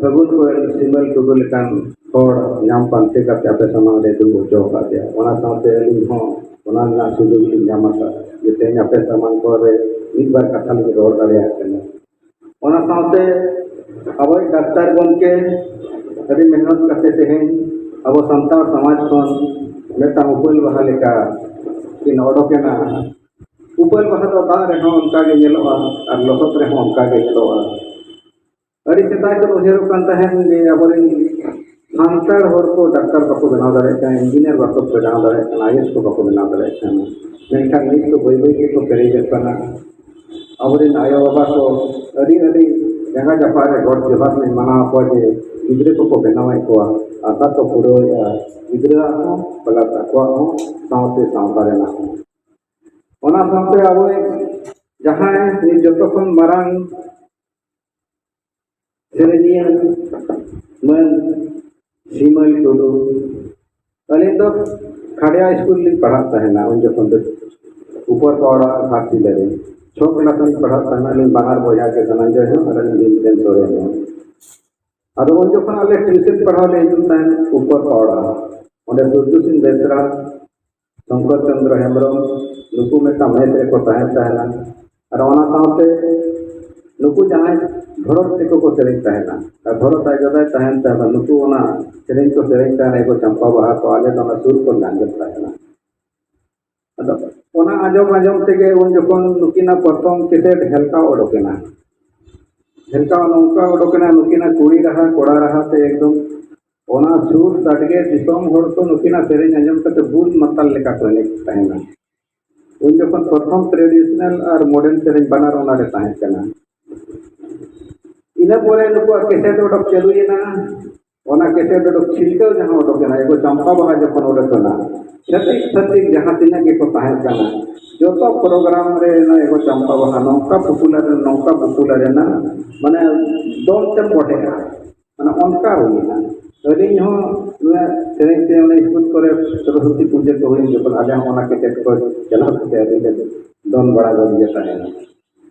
ᱯᱷᱟᱹᱜᱩᱱ ᱠᱚᱭᱮᱞ ᱥᱤᱢᱟᱹᱞ ᱴᱩᱰᱩ ᱞᱮᱠᱟᱱ ᱦᱚᱲ ᱧᱟᱢ ᱯᱟᱱᱛᱮ ᱠᱟᱛᱮ ᱟᱯᱮ ᱥᱟᱢᱟᱝ ᱨᱮ ᱫᱩᱲᱩᱵ ᱦᱚᱪᱚ ᱟᱠᱟᱫ ᱯᱮᱭᱟ᱾ ᱚᱱᱟ ᱥᱟᱶᱛᱮ ᱟᱹᱞᱤᱧ ᱦᱚᱸ ᱚᱱᱟ ᱨᱮᱱᱟᱜ ᱥᱩᱡᱳᱜᱽ ᱞᱤᱧ ᱧᱟᱢ ᱟᱠᱟᱫ ᱡᱮ ᱛᱮᱦᱮᱧ ᱟᱯᱮ ᱥᱟᱢᱟᱝ ᱠᱚᱨᱮ ᱢᱤᱫ ᱵᱟᱨ ᱠᱟᱛᱷᱟ ᱞᱤᱧ ᱨᱚᱲ ᱫᱟᱲᱮᱭᱟᱜ ᱠᱟᱱᱟ᱾ ᱚᱱᱟ ᱥᱟᱶᱛᱮ ᱟᱵᱚᱭᱤᱡ ᱰᱟᱠᱛᱟᱨ ᱜᱚᱢᱠᱮ ᱟᱹᱰᱤ ᱢᱮᱦᱱᱚᱛ ᱠᱟᱛᱮ ᱛᱮᱦᱮᱧ ᱟᱵᱚ ᱥᱟᱱᱛᱟᱲ ᱥᱚᱢᱟᱡᱽ ᱠᱷᱚᱱ ᱢᱤᱫᱴᱟᱝ ᱩᱯᱟᱹᱞ ᱵᱟᱦᱟ ᱞᱮᱠᱟ ᱠᱤᱱ ᱚᱰᱚᱠᱮᱱᱟ᱾ ᱩᱯᱟᱹᱞ ᱵᱟᱦᱟ ᱫᱚ ᱫᱟᱜ ᱨᱮᱦᱚᱸ ᱚᱱᱠᱟ ᱜᱮ ᱧᱮᱞᱚᱜᱼᱟ ᱟᱨ ᱞᱚᱥᱚᱫ ᱨᱮᱦᱚᱸ ᱚᱱᱠᱟ ᱜᱮ ᱧᱮᱞᱚᱜᱼᱟ᱾ ᱟᱹᱰᱤ ᱥᱮᱫᱟᱭ ᱠᱷᱚᱱ ᱩᱭᱦᱟᱹᱨᱚᱜ ᱠᱟᱱ ᱛᱟᱦᱮᱸᱫ ᱡᱮ ᱟᱵᱚᱨᱮᱱ ᱥᱟᱱᱛᱟᱲ ᱦᱚᱲ ᱠᱚ ᱰᱟᱠᱛᱟᱨ ᱵᱟᱠᱚ ᱵᱮᱱᱟᱣ ᱫᱟᱲᱮᱭᱟᱜ ᱠᱟᱱᱟ, ᱤᱧᱡᱤᱱᱤᱭᱟᱨ ᱵᱟᱠᱚ ᱵᱮᱱᱟᱣ ᱫᱟᱲᱮᱭᱟᱜ ᱠᱟᱱᱟ, ᱟᱭᱮᱥ ᱠᱚ ᱵᱟᱠᱚ ᱵᱮᱱᱟᱣ ᱫᱟᱲᱮᱭᱟᱜ ᱠᱟᱱᱟ᱾ ᱢᱮᱱᱠᱷᱟᱱ ᱱᱤᱛ ᱫᱚ ᱵᱟᱹᱭ ᱵᱟᱹᱭ ᱛᱮᱠᱚ ᱯᱮᱨᱮᱡᱚᱜ ᱠᱟᱱᱟ᱾ ᱟᱵᱚᱨᱮᱱ ᱟᱭᱳ ᱵᱟᱵᱟ ᱠᱚ ᱟᱹᱰᱤ ᱟᱹᱰᱤ ᱡᱟᱸᱜᱟ ᱡᱟᱯᱟᱜ ᱨᱮ ᱜᱚᱰ ᱡᱚᱦᱟᱨ ᱞᱤᱧ ᱢᱟᱱᱟᱣ ᱟᱠᱚᱣᱟ ᱡᱮ ᱜᱤᱫᱽᱨᱟᱹ ᱠᱚᱠᱚ ᱵᱮᱱᱟᱣᱮᱫ ᱠᱚᱣᱟ, ᱟᱥᱟ ᱠᱚ ᱯᱩᱨᱟᱹᱣᱮᱫᱼᱟ, ᱜᱤᱫᱽᱨᱟᱹᱣᱟᱜ ᱦᱚᱸ ᱯᱞᱟᱥ ᱟᱠᱚᱣᱟᱜ ᱦᱚᱸ, ᱥᱟᱶᱛᱮ ᱥᱟᱶᱛᱟ ᱨᱮᱱᱟᱜ ᱦᱚᱸ᱾ ᱚᱱᱟ ᱥᱟᱶᱛᱮ ᱟᱵᱚ ᱡᱟᱦᱟᱸᱭ ᱱᱤᱛ ᱡᱚᱛᱚ ᱠᱷᱚᱱ ᱢᱟᱨᱟᱝ ᱥᱮᱨᱮᱧᱤᱭᱟᱹ ᱢᱟᱹᱱ ᱥᱤᱢᱟᱹᱞ ᱴᱩᱰᱩ, ᱟᱹᱞᱤᱧ ᱫᱚ ᱠᱷᱟᱰᱭᱟ ᱥᱠᱩᱞ ᱞᱤᱧ ᱯᱟᱲᱦᱟᱜ ᱛᱟᱦᱮᱱᱟ᱾ ᱩᱱ ᱡᱚᱠᱷᱚᱱ ᱫᱚ ᱩᱯᱚᱨ ᱯᱟᱣᱲᱟ ᱜᱷᱟᱴᱥᱤᱞᱟᱹ ᱨᱮ ᱪᱷᱚ ᱠᱞᱟᱥ ᱞᱤᱧ ᱯᱟᱲᱦᱟᱜ ᱛᱟᱦᱮᱱᱟ᱾ ᱟᱹᱞᱤᱧ ᱵᱟᱱᱟᱨ ᱵᱚᱭᱦᱟ ᱜᱮ, ᱫᱷᱚᱱᱚᱱᱡᱚᱭ ᱦᱚᱸ ᱟᱨ ᱟᱹᱞᱤᱧ ᱵᱷᱤᱢᱥᱮᱱ ᱥᱚᱨᱮᱱ ᱦᱚᱸ᱾ ᱟᱫᱚ ᱩᱱ ᱡᱚᱠᱷᱚᱱ ᱟᱞᱮ ᱴᱤᱭᱩᱥᱚᱱ ᱯᱟᱲᱦᱟᱣ ᱞᱮ ᱦᱤᱡᱩᱜ ᱛᱟᱦᱮᱸᱫ ᱩᱯᱚᱨ ᱯᱟᱣᱲᱟ, ᱚᱸᱰᱮ ᱥᱩᱨᱡᱩ ᱥᱤᱝ ᱵᱮᱥᱨᱟ, ᱥᱚᱝᱠᱚᱨ ᱪᱚᱸᱫᱽᱨᱚ ᱦᱮᱢᱵᱨᱚᱢ, ᱱᱩᱠᱩ ᱢᱤᱫᱴᱟᱝ ᱢᱮᱥ ᱨᱮᱠᱚ ᱛᱟᱦᱮᱱ ᱛᱟᱦᱮᱱᱟ᱾ ᱟᱨ ᱚᱱᱟ ᱥᱟᱶᱛᱮ ᱱᱩᱠᱩ ᱡᱟᱦᱟᱸᱭ ᱵᱷᱚᱨᱚᱛ ᱛᱮᱠᱚ ᱠᱚ ᱥᱮᱨᱮᱧ ᱛᱟᱦᱮᱱᱟ, ᱟᱨ ᱵᱷᱚᱨᱚᱛ ᱟᱡ ᱫᱟᱫᱟᱭ ᱛᱟᱦᱮᱱ ᱛᱟᱦᱮᱱᱟ, ᱱᱩᱠᱩ ᱚᱱᱟ ᱥᱮᱨᱮᱧ ᱠᱚ ᱥᱮᱨᱮᱧ ᱛᱟᱦᱮᱱᱟ, ᱮ ᱜᱳ ᱪᱟᱢᱯᱟ ᱵᱟᱦᱟ ᱠᱚ, ᱟᱞᱮ ᱫᱚ ᱚᱱᱟ ᱥᱩᱨ ᱠᱷᱚᱱ ᱞᱮ ᱟᱸᱡᱚᱢ ᱛᱟᱦᱮᱱᱟ᱾ ᱟᱫᱚ ᱚᱱᱟ ᱟᱸᱡᱚᱢ ᱟᱸᱡᱚᱢ ᱛᱮᱜᱮ ᱩᱱ ᱡᱚᱠᱷᱚᱱ ᱱᱩᱠᱤᱱᱟᱜ ᱯᱨᱚᱛᱷᱚᱢ ᱠᱮᱥᱮᱴ ᱦᱮᱞᱠᱟᱣ ᱚᱰᱚᱠᱮᱱᱟ᱾ ᱦᱮᱞᱠᱟᱣ ᱱᱚᱝᱠᱟ ᱚᱰᱚᱠᱮᱱᱟ, ᱱᱩᱠᱤᱱᱟᱜ ᱠᱩᱲᱤ ᱨᱟᱦᱟ, ᱠᱚᱲᱟ ᱨᱟᱦᱟ ᱛᱮ ᱮᱠᱫᱚᱢ ᱚᱱᱟ ᱥᱩᱨ ᱥᱟᱰᱜᱮ ᱫᱤᱥᱚᱢ ᱦᱚᱲ ᱠᱚ ᱱᱩᱠᱤᱱᱟᱜ ᱥᱮᱨᱮᱧ ᱟᱸᱡᱚᱢ ᱠᱟᱛᱮ ᱵᱩᱞ ᱢᱟᱛᱟᱞ ᱞᱮᱠᱟ ᱠᱚ ᱮᱱᱮᱡ ᱛᱟᱦᱮᱱᱟ᱾ ᱩᱱ ᱡᱚᱠᱷᱚᱱ ᱯᱨᱚᱛᱷᱚᱢ ᱴᱨᱮᱰᱤᱥᱚᱱᱟᱞ ᱟᱨ ᱢᱚᱰᱟᱨᱱ ᱥᱮᱨᱮᱧ ᱵᱟᱱᱟᱨ ᱚᱱᱟᱨᱮ ᱛᱟᱦᱮᱸ ᱠᱟᱱᱟ᱾ ᱤᱱᱟᱹ ᱯᱚᱨᱮ ᱱᱩᱠᱩᱣᱟᱜ ᱠᱮᱥᱮᱴ ᱚᱰᱚᱠ ᱪᱟᱹᱞᱩᱭᱮᱱᱟ᱾ ᱚᱱᱟ ᱠᱮᱥᱮᱴ ᱚᱰᱚᱠ ᱪᱷᱤᱞᱠᱟᱹᱣ ᱡᱟᱦᱟᱸ ᱚᱰᱚᱠ ᱮᱱᱟ, ᱮ ᱜᱳ ᱪᱟᱢᱯᱟ ᱵᱟᱦᱟ ᱡᱚᱠᱷᱚᱱ ᱚᱰᱚᱠ ᱮᱱᱟ, ᱪᱷᱟᱹᱛᱤᱠ ᱪᱷᱟᱹᱛᱤᱠ ᱡᱟᱦᱟᱸ ᱛᱤᱱᱟᱹᱜ ᱜᱮᱠᱚ ᱛᱟᱦᱮᱸ ᱠᱟᱱᱟ, ᱡᱚᱛᱚ ᱯᱨᱳᱜᱨᱟᱢ ᱨᱮ ᱚᱱᱟ ᱮ ᱜᱳ ᱪᱟᱢᱯᱟ ᱵᱟᱦᱟ ᱱᱚᱝᱠᱟ ᱯᱚᱯᱩᱞᱟᱨ ᱮᱱᱟ, ᱱᱚᱝᱠᱟ ᱯᱚᱯᱩᱞᱟᱨ ᱮᱱᱟ, ᱢᱟᱱᱮ ᱫᱚᱢ ᱛᱮᱢ ᱵᱚᱰᱮᱜᱼᱟ᱾ ᱢᱟᱱᱮ ᱚᱱᱠᱟ ᱦᱩᱭᱮᱱᱟ᱾ ᱟᱹᱞᱤᱧ ᱦᱚᱸ ᱱᱚᱣᱟ ᱥᱮᱨᱮᱧ ᱛᱮ ᱚᱱᱟ ᱥᱠᱩᱞ ᱠᱚᱨᱮ ᱥᱚᱨᱚᱥᱚᱛᱤ ᱯᱩᱡᱟᱹ ᱠᱚ ᱦᱩᱭᱮᱱ ᱡᱚᱠᱷᱚᱱ ᱟᱞᱮ ᱦᱚᱸ ᱚᱱᱟ ᱠᱮᱥᱮᱴ ᱠᱚ ᱪᱟᱞᱟᱣ ᱠᱟᱛᱮ ᱟᱹᱰᱤ ᱞᱮ ᱫᱚᱱ ᱵᱟᱲᱟ ᱜᱚᱫ ᱜᱮ ᱛᱟᱦᱮᱱᱟ᱾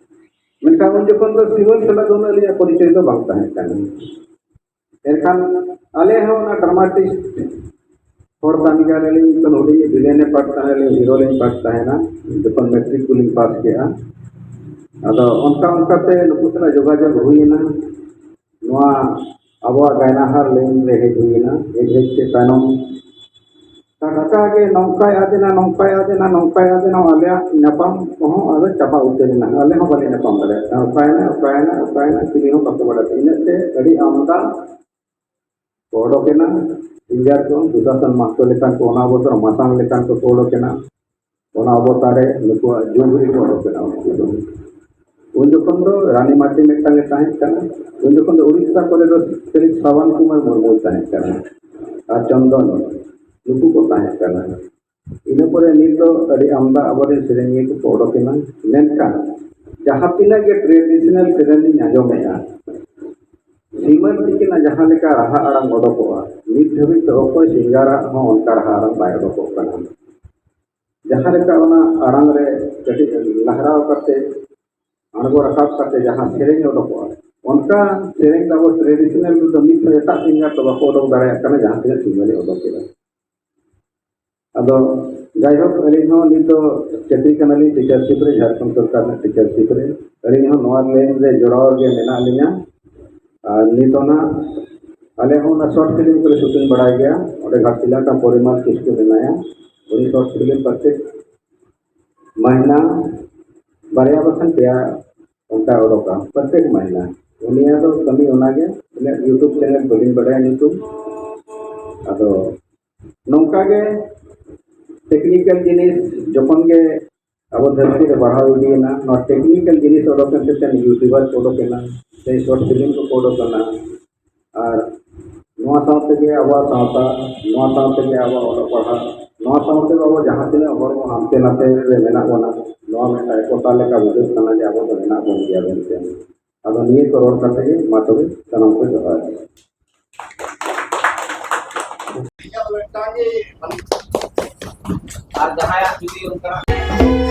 ᱢᱮᱱᱠᱷᱟᱱ ᱩᱱ ᱡᱚᱠᱷᱚᱱ ᱫᱚ ᱥᱤᱢᱟᱹᱞ ᱥᱟᱞᱟᱜ ᱫᱚ ᱩᱱᱟᱹᱜ ᱟᱹᱞᱤᱧᱟᱜ ᱯᱚᱨᱤᱪᱚᱭ ᱫᱚ ᱵᱟᱝ ᱛᱟᱦᱮᱸ ᱠᱟᱱᱟ᱾ ᱮᱱᱠᱷᱟᱱ ᱟᱞᱮ ᱦᱚᱸ ᱚᱱᱟ ᱰᱨᱟᱢᱟᱴᱤᱥᱴ ᱦᱚᱲ ᱠᱟᱱ ᱜᱮᱭᱟᱞᱮ᱾ ᱟᱹᱞᱤᱧ ᱡᱚᱠᱷᱚᱱ ᱦᱩᱰᱤᱧ ᱵᱷᱤᱞᱮᱱ ᱮ ᱯᱟᱴ ᱛᱟᱦᱮᱸ, ᱟᱹᱞᱤᱧ ᱦᱤᱨᱳ ᱞᱤᱧ ᱯᱟᱴ ᱛᱟᱦᱮᱱᱟ᱾ ᱡᱚᱠᱷᱚᱱ ᱢᱮᱴᱨᱤᱠ ᱠᱚᱞᱤᱧ ᱯᱟᱥ ᱠᱮᱜᱼᱟ, ᱟᱫᱚ ᱚᱱᱠᱟ ᱚᱱᱠᱟᱛᱮ ᱱᱩᱠᱩ ᱥᱟᱞᱟᱜ ᱡᱳᱜᱟᱡᱳᱜᱽ ᱦᱩᱭᱮᱱᱟ᱾ ᱱᱚᱣᱟ ᱟᱵᱚᱣᱟᱜ ᱜᱟᱭᱱᱟᱦᱟᱨ ᱞᱟᱭᱤᱱ ᱨᱮ ᱦᱮᱡ ᱦᱩᱭᱮᱱᱟ᱾ ᱦᱮᱡ ᱦᱮᱡ ᱛᱮ ᱛᱟᱭᱱᱚᱢ ᱚᱠᱟ ᱠᱟᱠᱟ ᱜᱮ ᱱᱚᱝᱠᱟᱭ ᱟᱫᱮᱱᱟ, ᱱᱚᱝᱠᱟᱭ ᱟᱫᱮᱱᱟ, ᱱᱚᱝᱠᱟᱭ ᱟᱫᱮᱱᱟ, ᱟᱞᱮᱭᱟᱜ ᱧᱟᱯᱟᱢ ᱠᱚᱦᱚᱸ ᱟᱫᱚ ᱪᱟᱵᱟ ᱩᱛᱟᱹᱨ ᱮᱱᱟ᱾ ᱟᱞᱮ ᱦᱚᱸ ᱵᱟᱞᱮ ᱧᱟᱯᱟᱢ ᱫᱟᱲᱮᱭᱟᱜ ᱠᱟᱱᱟ᱾ ᱚᱠᱟᱭᱮᱱᱟ, ᱚᱠᱟᱭᱮᱱᱟ, ᱚᱠᱟᱭᱮᱱᱟ, ᱪᱤᱞᱤ ᱦᱚᱸ ᱵᱟᱠᱚ ᱵᱟᱲᱟᱭ᱾ ᱤᱱᱟᱹᱜ ᱛᱮ ᱟᱹᱰᱤ ᱟᱢᱫᱟ ᱠᱚ ᱚᱰᱚᱠ ᱮᱱᱟ᱾ ᱥᱤᱝᱜᱟᱨ ᱠᱚ, ᱫᱩᱥᱟᱥᱚᱱ ᱢᱟᱦᱟᱛᱚ ᱞᱮᱠᱟᱱ ᱠᱚ, ᱚᱱᱟ ᱚᱵᱚᱥᱚᱨ ᱢᱟᱥᱟᱝ ᱞᱮᱠᱟᱱ ᱠᱚ ᱠᱚ ᱚᱰᱚᱠ ᱮᱱᱟ᱾ ᱚᱱᱟ ᱚᱵᱚᱛᱟᱨ ᱨᱮ ᱱᱩᱠᱩᱣᱟᱜ ᱡᱩᱵᱽᱞᱤ ᱠᱚ ᱚᱰᱚᱠ ᱮᱱᱟ ᱩᱱᱠᱩ ᱫᱚ᱾ ᱩᱱ ᱡᱚᱠᱷᱚᱱ ᱫᱚ ᱨᱟᱱᱤ ᱢᱟᱨᱰᱤ ᱢᱤᱫᱴᱟᱝ ᱮ ᱛᱟᱦᱮᱸ ᱠᱟᱱᱟ᱾ ᱩᱱ ᱡᱚᱠᱷᱚᱱ ᱫᱚ ᱩᱲᱤᱥᱥᱟ ᱠᱚᱨᱮ ᱫᱚ ᱥᱨᱤ ᱥᱨᱟᱵᱚᱱ ᱠᱩᱢᱟᱨ ᱢᱩᱨᱢᱩᱭ ᱛᱟᱦᱮᱸ ᱠᱟᱱᱟ ᱟᱨ ᱪᱚᱱᱫᱚᱱ, ᱱᱩᱠᱩ ᱠᱚ ᱛᱟᱦᱮᱸ ᱠᱟᱱᱟ᱾ ᱤᱱᱟᱹ ᱯᱚᱨᱮ ᱱᱤᱛ ᱫᱚ ᱟᱹᱰᱤ ᱟᱢᱫᱟ ᱟᱵᱚᱨᱮᱱ ᱥᱮᱨᱮᱧᱤᱭᱟᱹ ᱠᱚᱠᱚ ᱚᱰᱚᱠ ᱮᱱᱟ᱾ ᱢᱮᱱᱠᱷᱟᱱ ᱡᱟᱦᱟᱸ ᱛᱤᱱᱟᱹᱜ ᱜᱮ ᱴᱨᱮᱰᱤᱥᱚᱱᱟᱞ ᱥᱮᱨᱮᱧ ᱞᱤᱧ ᱟᱸᱡᱚᱢᱮᱫᱼᱟ, ᱥᱤᱢᱟᱹ ᱛᱤᱠᱤᱱᱟᱜ ᱡᱟᱦᱟᱸ ᱞᱮᱠᱟ ᱨᱟᱦᱟ ᱟᱲᱟᱝ ᱚᱰᱚᱠᱚᱜᱼᱟ, ᱱᱤᱛ ᱫᱷᱟᱹᱵᱤᱡ ᱛᱮ ᱚᱠᱚᱭ ᱥᱤᱝᱜᱟᱨᱟᱜ ᱦᱚᱸ ᱚᱱᱠᱟ ᱨᱟᱦᱟ ᱟᱲᱟᱝ ᱵᱟᱭ ᱚᱰᱚᱠᱚᱜ ᱠᱟᱱᱟ᱾ ᱡᱟᱦᱟᱸ ᱞᱮᱠᱟ ᱚᱱᱟ ᱟᱲᱟᱝ ᱨᱮ ᱠᱟᱹᱴᱤᱡ ᱞᱟᱦᱨᱟᱣ ᱠᱟᱛᱮ, ᱟᱬᱜᱚ ᱨᱟᱠᱟᱵ ᱠᱟᱛᱮ ᱡᱟᱦᱟᱸ ᱥᱮᱨᱮᱧ ᱚᱰᱚᱠᱚᱜᱼᱟ, ᱚᱱᱠᱟ ᱥᱮᱨᱮᱧ ᱫᱚ ᱟᱵᱚ ᱴᱨᱮᱰᱤᱥᱚᱱᱟᱞ ᱨᱮᱫᱚ ᱱᱤᱛ ᱦᱚᱸ ᱮᱴᱟᱜ ᱥᱤᱝᱜᱟᱨ ᱫᱚ ᱵᱟᱠᱚ ᱚᱰᱚᱠ ᱫᱟᱲᱮᱭᱟᱜ ᱠᱟᱱᱟ, ᱡᱟᱦᱟᱸ ᱛᱤᱱᱟᱹᱜ ᱥᱤᱝᱜᱟᱨ ᱮ ᱚᱰᱚᱠ ᱮᱫᱟ᱾ ᱟᱫᱚ ᱡᱟᱭᱦᱳᱠ, ᱟᱹᱞᱤᱧ ᱦᱚᱸ ᱱᱤᱛ ᱫᱚ ᱪᱟᱹᱠᱨᱤ ᱠᱟᱱᱟᱞᱤᱧ ᱴᱤᱪᱟᱨᱥᱤᱯ ᱨᱮ, ᱡᱷᱟᱲᱠᱷᱚᱸᱰ ᱥᱚᱨᱠᱟᱨ ᱨᱮᱱᱟᱜ ᱴᱤᱪᱟᱨᱥᱤᱯ ᱨᱮ᱾ ᱟᱹᱞᱤᱧ ᱦᱚᱸ ᱱᱚᱣᱟ ᱞᱟᱭᱤᱱ ᱨᱮ ᱡᱚᱲᱟᱣ ᱨᱮᱜᱮ ᱢᱮᱱᱟᱜ ᱞᱤᱧᱟ᱾ ᱟᱨ ᱱᱤᱛ ᱫᱚ ᱱᱟᱜ ᱟᱞᱮ ᱦᱚᱸ ᱚᱱᱟ ᱥᱚᱨᱴ ᱯᱷᱤᱞᱢ ᱠᱚᱞᱮ ᱥᱩᱴᱤᱝ ᱵᱟᱲᱟᱭ ᱜᱮᱭᱟ᱾ ᱚᱸᱰᱮ ᱜᱷᱟᱴᱥᱤᱞᱟ ᱠᱷᱚᱱ ᱯᱚᱨᱤᱢᱟᱞ ᱠᱤᱥᱠᱩ ᱢᱮᱱᱟᱭᱟ, ᱩᱱᱤ ᱥᱚᱨᱴ ᱯᱷᱤᱞᱢ ᱯᱨᱚᱛᱮᱠ ᱢᱟᱹᱦᱱᱟᱹ ᱵᱟᱨᱭᱟ ᱵᱟᱠᱷᱟᱱ ᱯᱮᱭᱟ ᱚᱱᱠᱟ ᱚᱰᱚᱠᱟ ᱯᱨᱚᱛᱮᱠ ᱢᱟᱹᱦᱱᱟᱹ᱾ ᱩᱱᱤᱭᱟᱜ ᱫᱚ ᱠᱟᱹᱢᱤ ᱚᱱᱟᱜᱮ᱾ ᱩᱱᱤᱭᱟᱜ YouTube ᱪᱮᱱᱮᱞ ᱵᱟᱹᱞᱤᱧ ᱵᱟᱰᱟᱭᱟ ᱧᱩᱛᱩᱢ᱾ ᱟᱫᱚ ᱱᱚᱝᱠᱟ ᱜᱮ ᱴᱮᱠᱱᱤᱠᱮᱞ ᱡᱤᱱᱤᱥ ᱡᱚᱠᱷᱚᱱ ᱜᱮ ᱟᱵᱚ ᱫᱷᱟᱹᱨᱛᱤ ᱨᱮ ᱵᱟᱲᱦᱟᱣ ᱤᱫᱤᱭᱮᱱᱟ, ᱱᱚᱣᱟ ᱴᱮᱠᱱᱤᱠᱮᱞ ᱡᱤᱱᱤᱥ ᱚᱰᱚᱠ ᱮᱱ ᱛᱮ ᱛᱮᱦᱮᱧ YouTuber ᱠᱚ ᱚᱰᱚᱠ ᱮᱱᱟ, ᱛᱮᱦᱮᱧ ᱥᱚᱨᱴ ᱯᱷᱤᱞᱢ ᱠᱚᱠᱚ ᱚᱰᱚᱠ ᱮᱱᱟ᱾ ᱟᱨ ᱱᱚᱣᱟ ᱥᱟᱶ ᱛᱮᱜᱮ ᱟᱵᱚᱣᱟᱜ ᱥᱟᱶᱛᱟ, ᱱᱚᱣᱟ ᱥᱟᱶ ᱛᱮᱜᱮ ᱟᱵᱚᱣᱟᱜ ᱚᱞᱚᱜ ᱯᱟᱲᱦᱟᱜ, ᱱᱚᱣᱟ ᱥᱟᱶ ᱛᱮᱜᱮ ᱟᱵᱚ ᱡᱟᱦᱟᱸ ᱛᱤᱱᱟᱹᱜ ᱦᱚᱲ ᱵᱚᱱ ᱦᱟᱱᱛᱮ ᱱᱟᱛᱮ ᱨᱮ ᱢᱮᱱᱟᱜ ᱵᱚᱱᱟ, ᱱᱚᱣᱟ ᱢᱤᱫᱴᱟᱝ ᱮᱠᱚᱛᱟ ᱞᱮᱠᱟ ᱵᱩᱡᱷᱟᱹᱜ ᱠᱟᱱᱟ ᱡᱮ ᱟᱵᱚ ᱫᱚ ᱢᱮᱱᱟᱜ ᱵᱚᱱ ᱜᱮᱭᱟ ᱢᱮᱱᱛᱮ᱾ ᱟᱫᱚ ᱱᱤᱭᱟᱹ ᱠᱚ ᱨᱚᱲ ᱠᱟᱛᱮ ᱜᱮ ᱢᱟ ᱛᱚᱵᱮ ᱥᱟᱱᱟᱢ ᱠᱚ ᱡᱚᱦᱟᱨ᱾ ᱟᱨ ᱡᱟᱦᱟᱸᱭᱟᱜ ᱡᱩᱫᱤ ᱚᱱᱠᱟᱱᱟᱜ